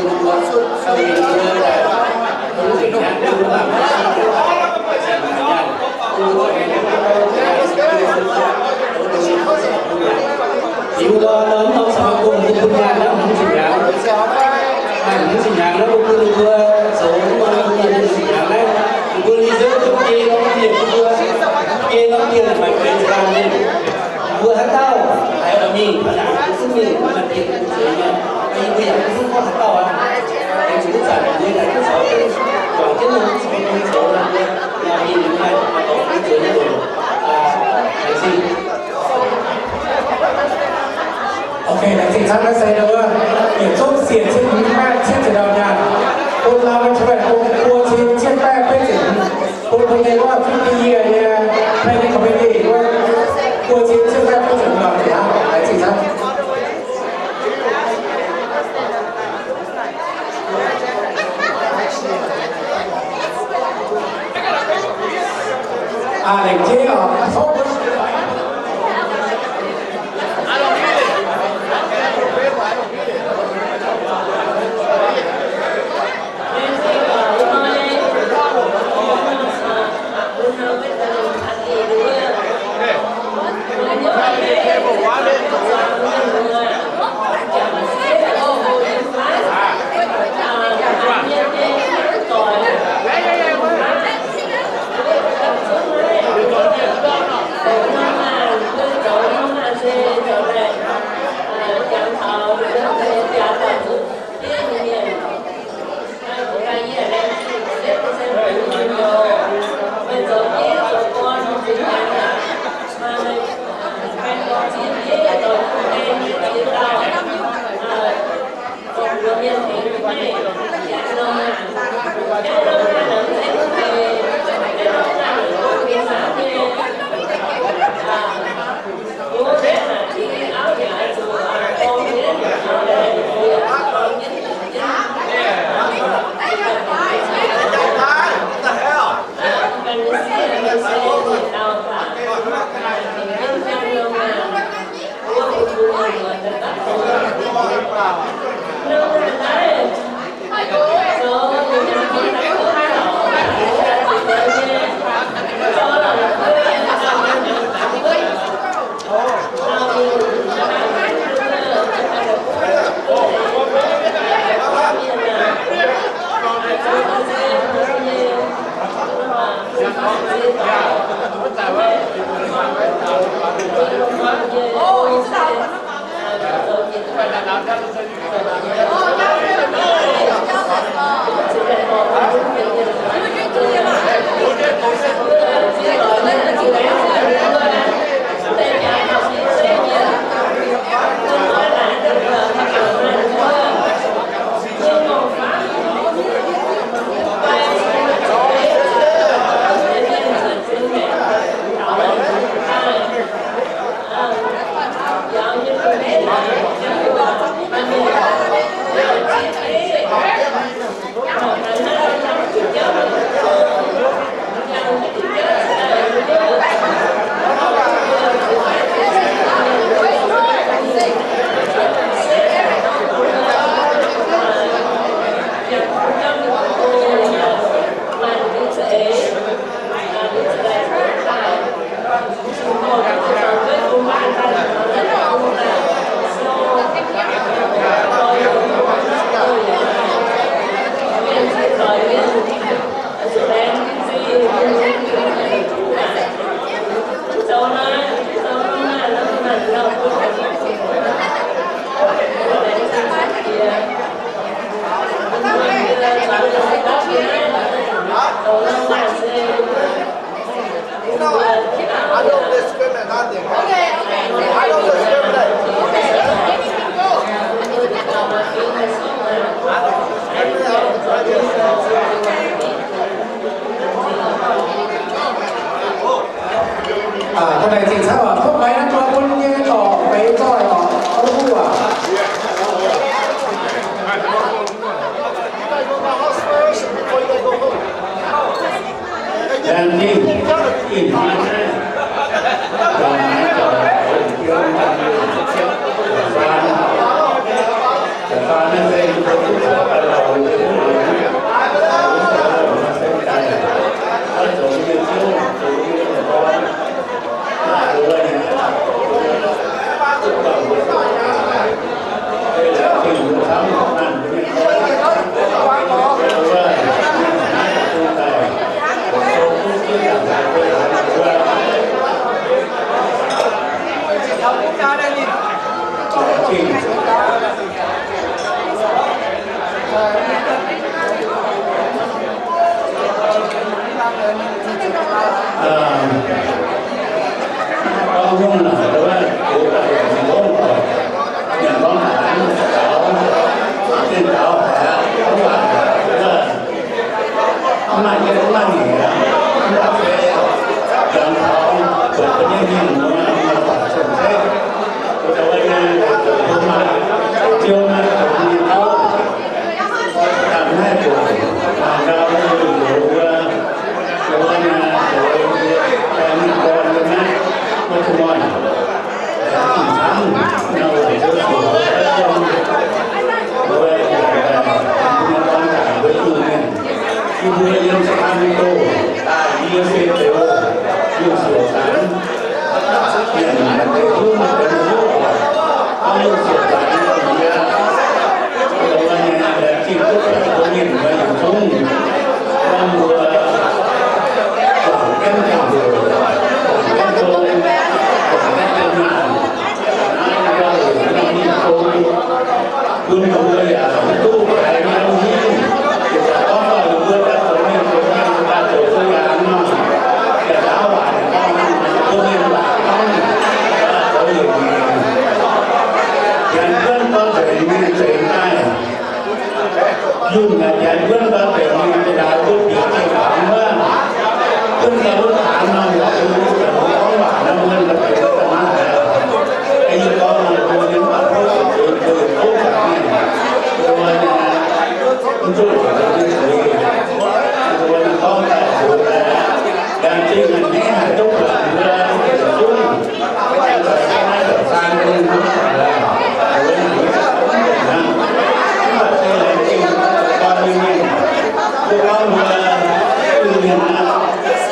mbuo siou license. Liuz nor, norm norm สมาคม mbuo bun nyaanh naaiv hmz ziepc hnyangx, hmz ziepc hnyangx naaiv mbuo bun ninh mbuo zoux norm bun ninh hmz ziepc hnyangx naaiv, ninh mbuo reserve duqv geh norm dieh bun mbuo, geh norm dieh maaih benx zaangc mienh. Mbuo haaix dauh haiz oix mingh, haaix dauh mv duqv mingh, maaih dieh bun zueiz nyei. Yie mbuo yaac mv duqv gorngv haaix dauh aqv. Aengx zuqc mv zanc mbuo yaac duqv caux jienv, guangc jienv norm สมาคม zoux nor, mbuo yaac mingh maaih dorngx bun zueiz nyei loc. Laengz zingh. Ok, laengz zingh camv naaiv se wuov, yietc zungv siec cien hmz baeqv cietv ziepc dauh nyaanh, bun Lao Veteran Home buo cin cietv baeqv betv ziepc hmz, bun mbuo nyei wuov fifty year nyei planning committee wuov buo cin cietv baeqv betv ziepc hmz nor, laengz zingh camv. Aa, lengc jeiv oc. I don't discriminate nothing. I don't discriminate. Aa, da'naaiv zingh camv aac, tov maiv naaiv dorh bun nyei dorc feix zoih oc, tov mbuo aac.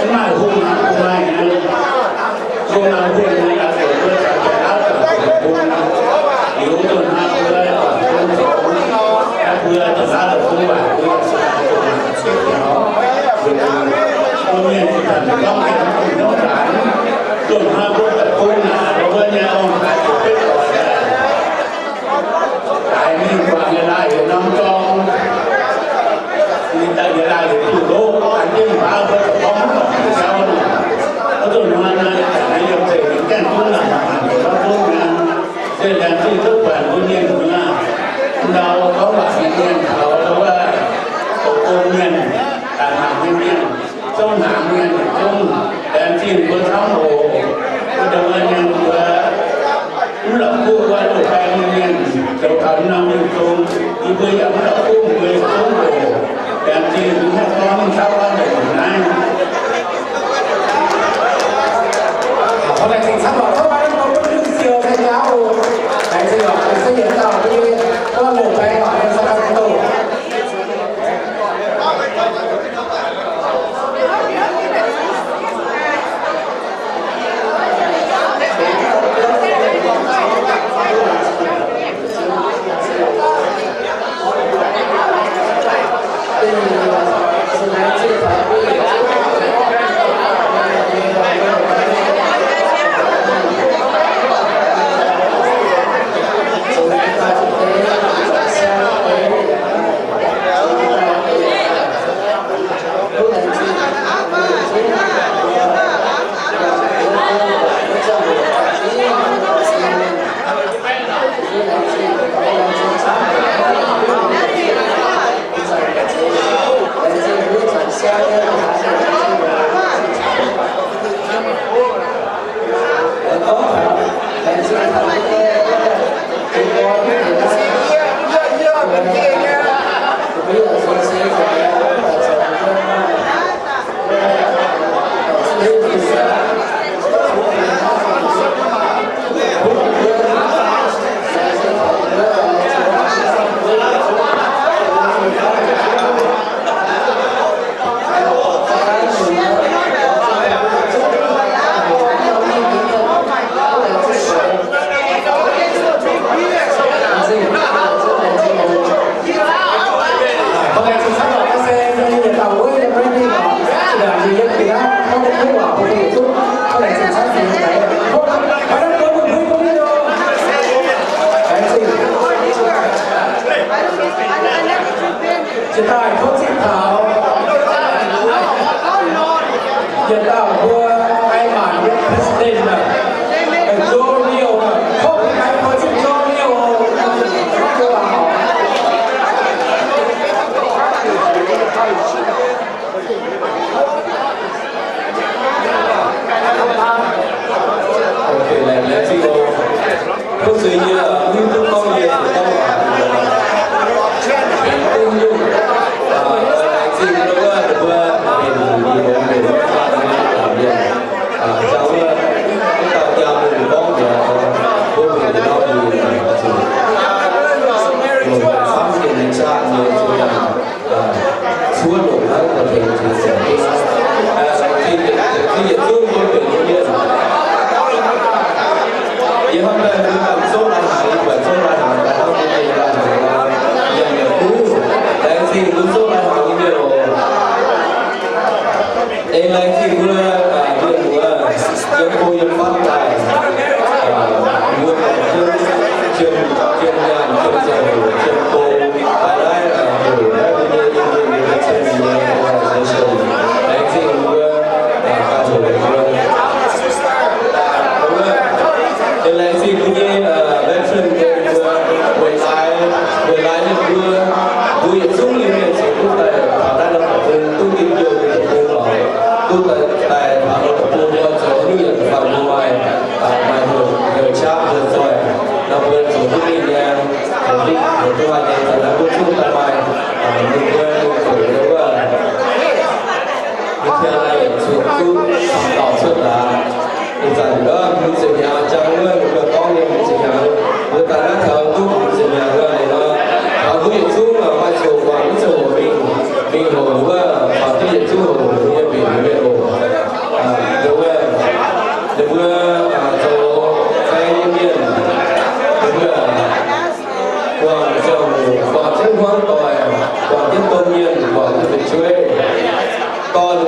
Maaih hungh, maaih hungh, hungh, hungh, hungh, liuz zunh hnangv mbuo, mbuo da'naaiv da'fungv waac, mbuo mienh gorngv mienh hnyouv zaanc, zunh hnangv mbuo da'fungv naaic, mbuo nyei ong-taaix zuqc betv doic, daaih mingh guangc nyei laai heuc norm jorng, ninh daaih nyei laai heuc duqv loh, an jienv baav mbuo da'gorngv mv baac jauv nor, mbuo zunh hnangv naaiv, naaiv yiem zeiz ninh gaengh zungv naaic, mangc mangc ninh gorngv zungv mi'aqv. Se laengz zingh duqv buatc mbuo mienh muoz, ndau gorngv waac nyei mienh, taux wuov dongh gong mienh, daaih mangc nyei mienh, zungv hnaangx mienh, zungv laengz zingh mbuo camv oc. Mbuo ndongc wuov mienh mbuo mv la'kuqv wuov loz-baeng nyei mienh zoux taux norm mienh zong, yie mbuo yaac mv la'kuqv mbuo zungv oc. Laengz zingh mbuo haaix gorngv mingh taux wuov ndongc naaiv. Laengz zingh camv oc, tov maiv dungx bun mv siou tengx njaaux oc. Laengz zingh oc, laengz zingh yietc dauh mbuo nyei loz-baeng oc, yiem Sacramento. Jiex daaih tov zipv taux, jiex daaih mbuo ai maanc nyei president, Joe Leo, tov mbuo zipv Joe Leo. Ok, laengz zingh oc. Tov zuiz yie, mv hiuv duqv gorngv yie zuqc gorngv waac, benx duqv nyungc. Laengz zingh wuov mbuo benx Iu-Mienh, benx mienh, jangx wuov, mv dauh jaa mienh gorngv mbuox mbuo benx norm Iu-Mienh, zuqc longc camv jienv mienh qaqv nyei zuqc zuov longc hnangv daaih tengx zuqc ziepc, ziepc zungv mbuo benx mienh. Yie hnamv daaih mbuo ganh zouv lai-hnaangx, yie buatc zouv lai-hnaangx daaih hnangv mbuo mienh lai-hnaangx, yaac yaac duqv. Laengz zingh mbuo zouv lai-hnaangx nyei mienh oc. Aengx laengz zingh mbuo mienh muoz yiem go yiem fatv daaih, mbuo jiem, jiem nyaanh, jiem ziangh hoc, jiem go, daaih naaiv hoc naaiv mbuo nyei Iu-Mienh nyei veteran organization. Laengz zingh mbuo, daaih hoc mbuo. Laengz zingh mbuo nyei veteran nyei mbuo weic laaix, weic laaix ninh mbuo, mbuo yietc zungv Iu-Mienh cingx duqv daaih taux naaiv norm deic-bung, duqv njien-youh nyei deic-bung oc, duqv daaih taux norm deic-bung mbuo zoux haaix nyungc yaac da'faanh mbuo maaih, maaih hnyouv qaqv mbuo zoih, nor mbuo zoux duqv mingh nyei, zoux duqv, zoux duqv haaix nyungc zanc naaiv mbuo zungv daaih maaih, ninh mbuo ninh zoux nyei wuov, mbuo qiemx zuqc duqv camv dauh cuotv daaih. Ih zanc wuov mbuo ziepc hnyangx jangx wuov, ninh mbuo gorngv nyei mbuo ziepc hnyangx, mbuo daaih naaiv taux duqv mbuo ziepc hnyangx wuov, ninh nor, taux duqv yietc zungv maaih ziangh hoc mingh, mingh hoc wuov, taux duqv yietc zungv hoc mbuo nyei mbienc nyei mienh oc.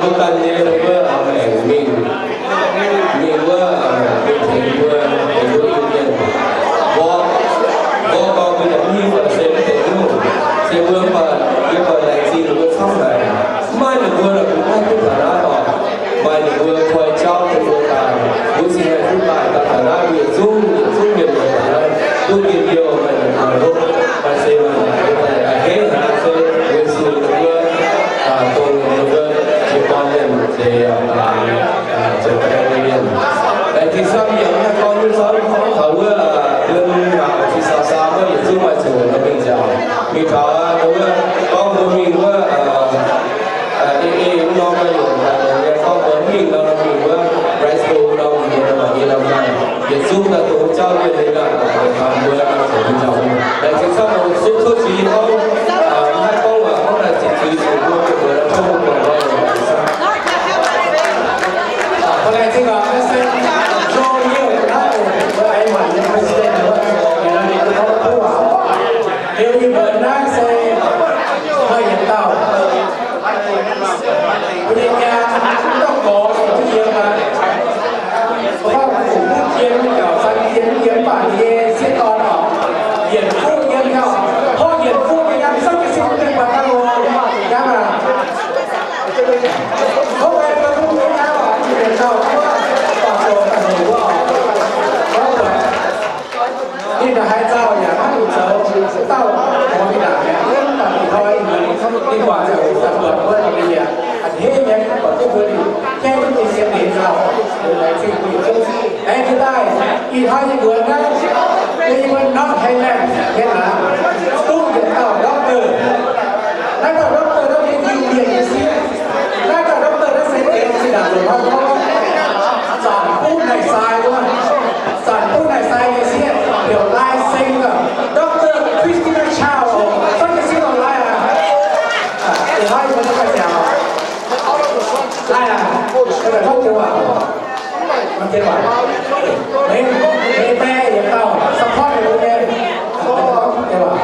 Gan nyei mbuo aengx mingh, mingh wuov, mingh tengx mbuo, tengx mbuo Iu-Mienh. Mborqv, mborqv gorngv mbuo yaac mv hiuv se mv deix nyungc, se mbuo mv baac, mbuo baac laengz zingh ninh mbuo camv haic. Mv maaih ninh mbuo lorqc, mbuo mv haih duqv taux naaiv oc. Maaih ninh mbuo koi jauv bun mbuo daaih, mbuo cingx haih duqv daaih, daaih taux naaiv mbuo yietc zungv, yietc zungv mienh muoz daaih naaiv duqv njien-youh, maaih ninh mbuo longc, maaih se maaih naaic, a'hneiv haic se Yesu ninh mbuo, dongh ninh mbuo jiez gorn mienh deix, zoux baeng nyei mienh. Laengz zingh camv, yie mv haih gorngv nyungc camv, gorngv taux wuov, bun mbuo cingx saa saa wuov yietc zungv maaih zuqc nor mingh nziaauc. Mingh taux wuov gorngv mbuo mingh wuov, aa, aa, ei, ei, wuov norm ga'hnyungc, aa, nyei gorngv mbuo mingh nor, mingh wuov Glasgow nor, mingh nor, mangc nyei nor, yietc zungv daaih dongh jauv mienh nyei ganh, aa, taux mbuo, aa, zoux mbuo nzauh. Laengz zingh camv, mbuo zuqc tov zuiz gorngv, aa, mv haih gorngv waac, gorngv daaih zipv zuiz zuqc mbuo, mbuo buatc la'tongv mbuo buatc lorqc. Aa, laengz zingh aac, maiv se Joe Yeo naaiv, mbuo eix muonc nyei president, ninh gorngv waac. Liuz ih muonz naaiv se maaih yietc dauh. Mbuo nyei nyaanh mv dauh gorx, mbuo yiem aqv. Gorngv fungc duqv jiem gauh fai yiem, yiem mv baac nyei sieqv dorn oc, yienc fuqv yiem nyei oc. Tov yienc fuqv nyei yiem, zungv jiez sin mbuo mienh muoz daaih oc. Yiem aqv. Tov mbuo mbuo mbuo yiem aqv oc, mienh dauh wuov, dorh zoux daaih heuc wuov oc. Gorngv buatc ninh haaix dauh yaac hnangv ninh zoux, dauh gorngv mingh ndaangc mi'aqv, mv baac ih hnoi ninh guangc ziangh hoc daaih buatc wuov ninh yaac a'hneiv nyei, buatc duqv mbuo ninh jaiv duqv ninh sien ninh dauh, laengz zingh mbuo yietc zungv. Aengx jiex daaih, ih hnoi yie mbuo naaiv, yie mbuo North Highland mienh aac, duqv yietc dauh doctor. Naaiv dauh doctor naaiv mienh Iu-Mienh nyei sieqv. Naaiv dauh doctor naaiv se deix zinh ndaangc loz-hnoi gorngv zanc buv naaic sai wuov. Zanc buv naaic sai nyei sieqv heuc Lai Seng, Doctor Christina Chow. Zanc nyei sieqv oc, lai aac. Ih hnoi yie mbuo daaih nziaauc. Lai aac, mbuo daaih topv joux waac. Mv jienv waac. Maiv, maiv baeqv yietc dauh support ninh mbuo nyei. Topv joux waac.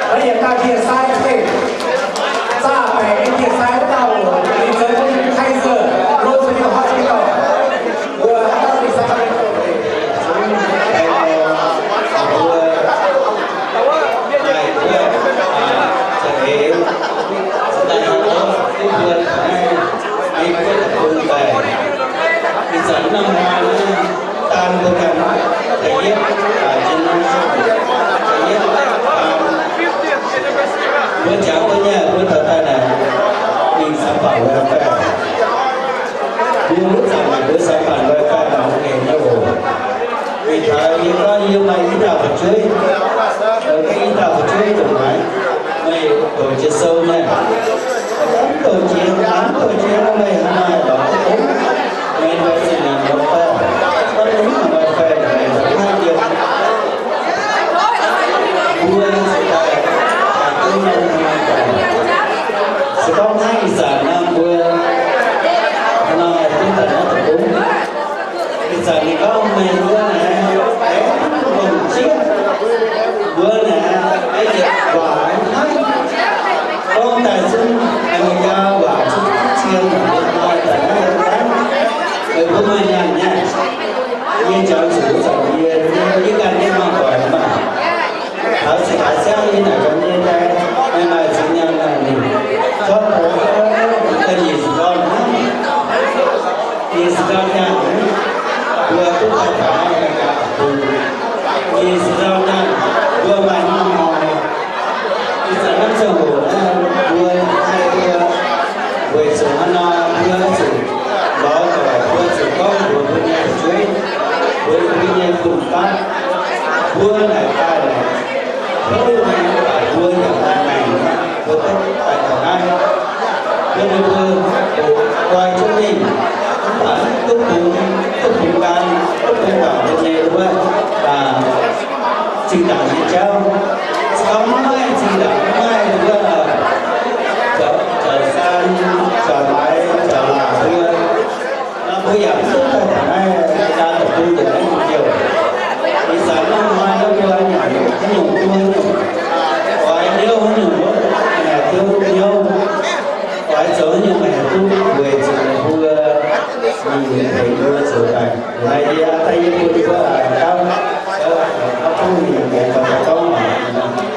Maiv yietc dauh ndie-sai, zaah baengc nyei ndie-sai wuov dauh, ninh zoux Kaiser Roosevelt Hospital. Mbuo haaix dauh ndie-sai? Ih zanc norm maa naaiv, daan mbuo ganh da'yietv, aa, jien norm, da'yietv, aa, mbuo jangx duqv nyei, mbuo taux daaih naaic, ninh samx baanc welfare. Mbuo wuov zanc naaic mbuo samx baanc welfare mangc gaax nyei oc. Mingh taux yie gorngv yie maaih i dauh fu'jueiv, i dauh fu'jueiv ndongc naaic, meih douc jiex sou nyei. Mv douc jiex, mv douc jiex nor meih hnangv naaic lorz duqv gong. Meih mbuo zinh naaic mbuo fai, mv baac mv baac fai naaic mbuo mv haih yiem. Mbuo nyei zuqc daaih, daaih duqv nyei hnangv naaic. Se gorngv naaiv ih zanc nor mbuo hnangv naaic duqv daaih naaiv deic-bung. Ih zanc ninh gorngv meih mbuo naaic, aengx longc jieqv mbuo naaic, aengx yietc waac hnangv. Gorngv daaih zungv Aa^me^li^gaa waac zungv zien, mbuo daaih Dongh gapv mbuo naaic daaih, houv nyei mv baac mbuo yaac maaih maengc, mbuo duqv daaih taux naaiv. Mbuo, mbuo, mbuo oix zuqc mingh, mv baac duqv bungx, duqv bungx gan, duqv bungx baac mbuo nyei wuov, zinh ndaangc nyei jauv. Se gorngv maiv maaih zinh ndaangc, maiv maaih wuov, zoux, zoux saan, zoux laaix, zoux laaix mbuo, mbuo yaac mv duqv daaih taux naaiv, jaa deic-bung yaac maiv jouh. Ih zanc maiv maaih mbuo nyanc haaix nyungc duqv haaix nyungc, oix niouv haaix nyungc, meih haih duqv niouv, oix zoux haaix nyungc meih haih duqv weic zuqc mbuo mingh tengx mbuo zoux daaih. Naaiv yie, daaih yie bun mbuo gauv, gauv bun mingh tengx mbuo gorngv.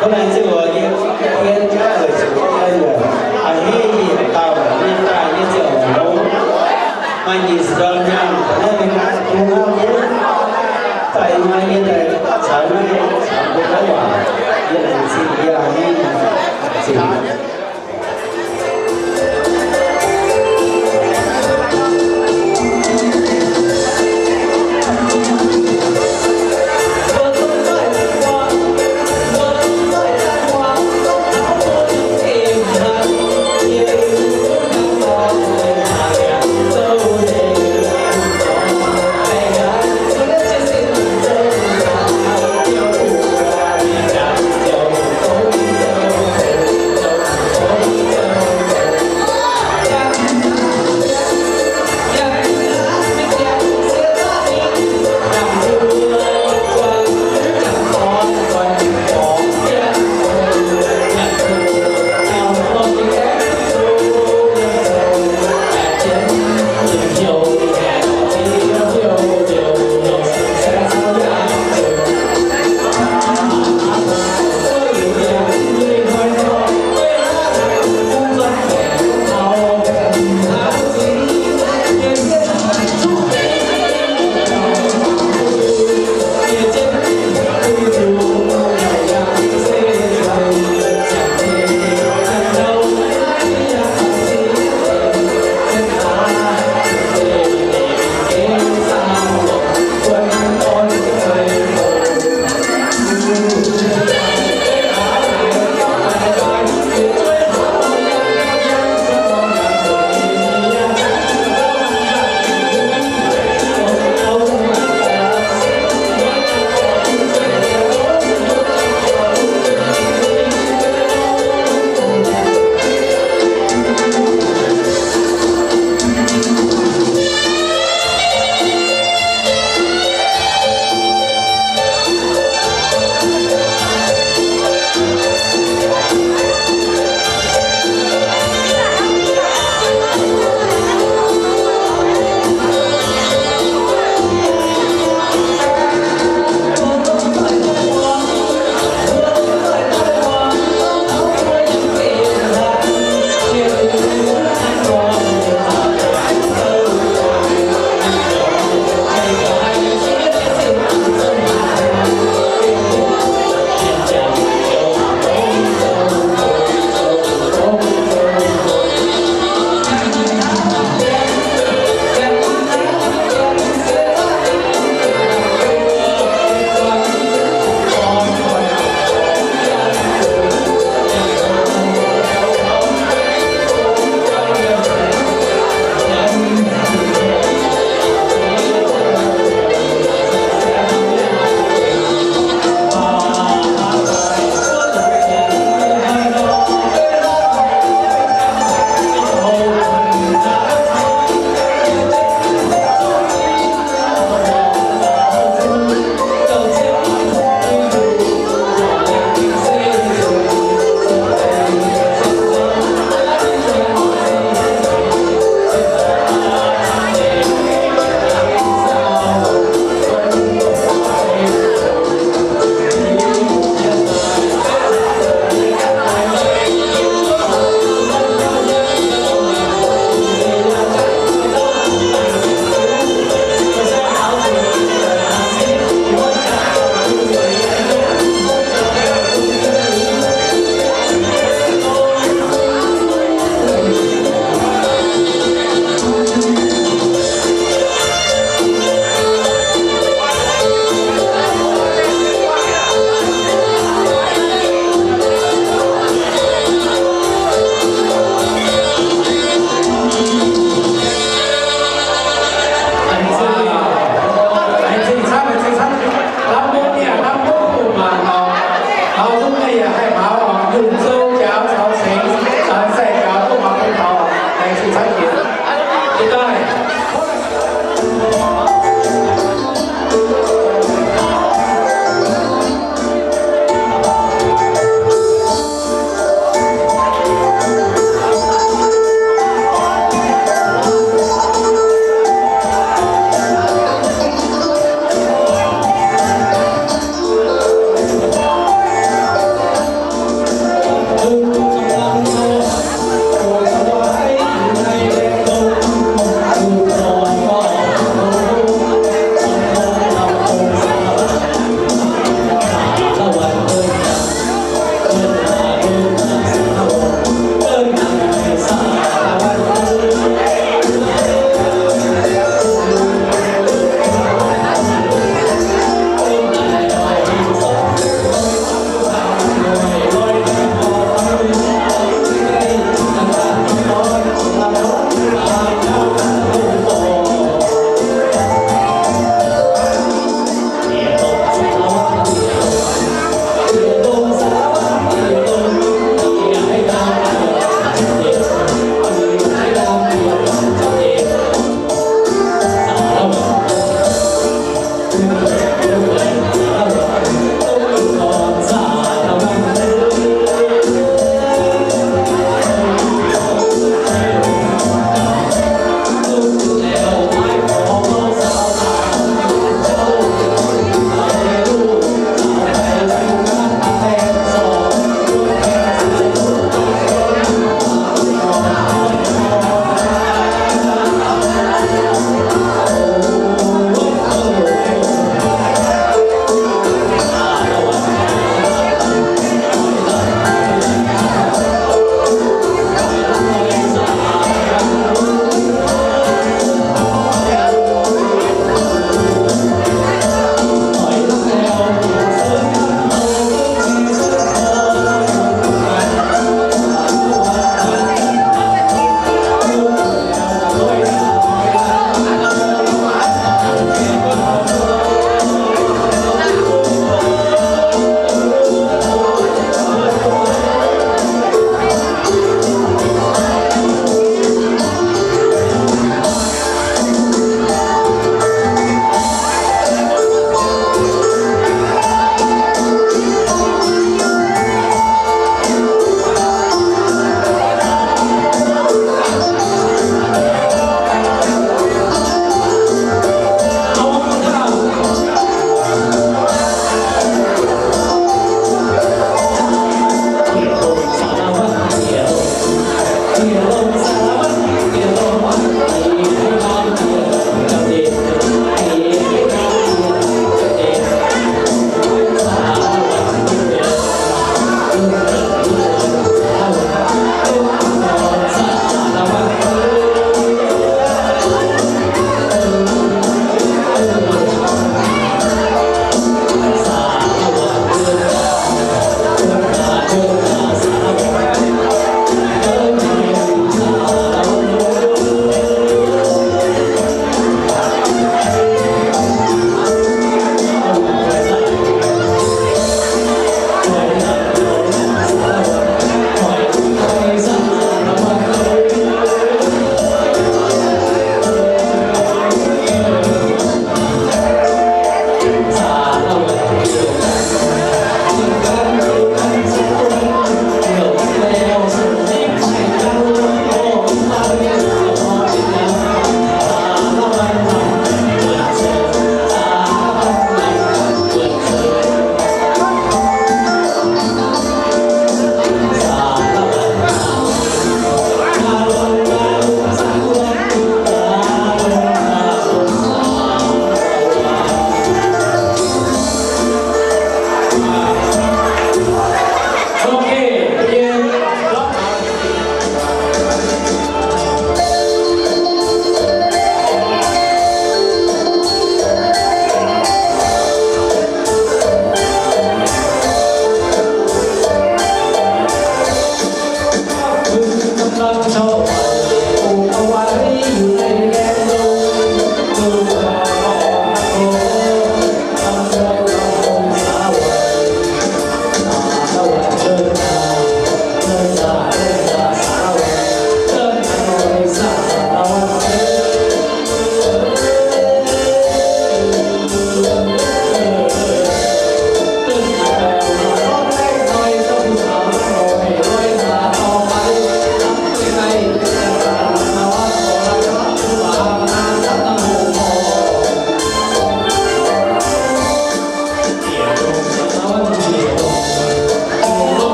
Hnangv naaic se oix yie, yie weic zuqc yie a'hneiv yie yietc dauh mienh daaih yie ziouc hngongx. Maaih nyic ziepc ndorm nyaanh, naaiv mingh naaiv bung hnangv yie. Daaih maaih yie daaih caux naaiv caux mbuo gorngv waac, yie laengz zingh yie a'hneiv zingh.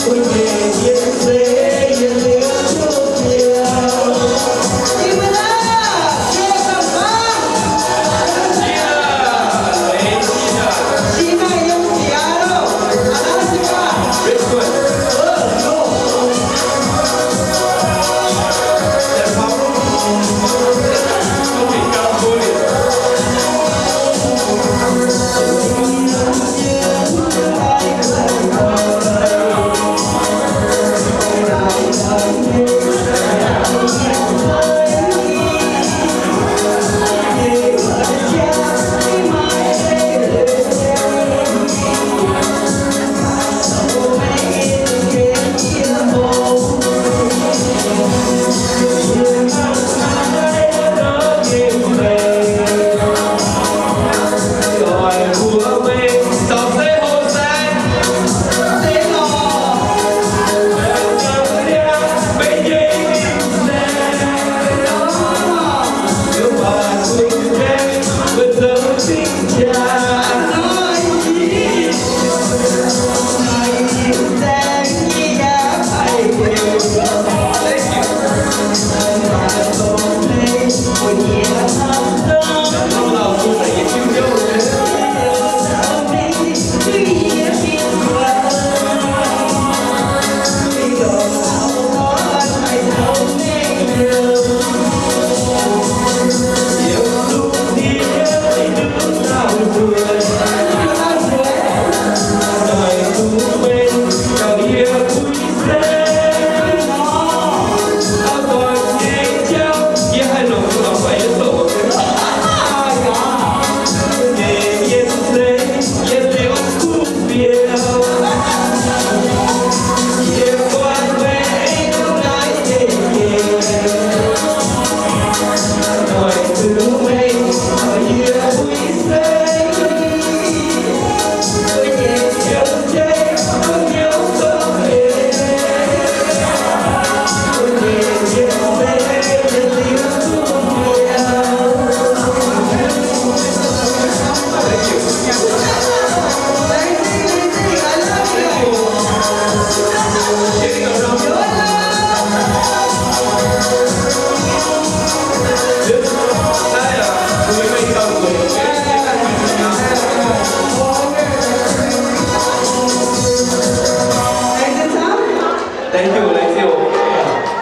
Thank you, thank you.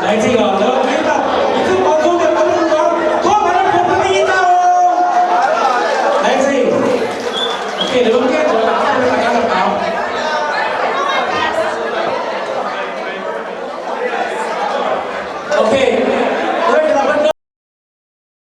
Laengz zingh oc.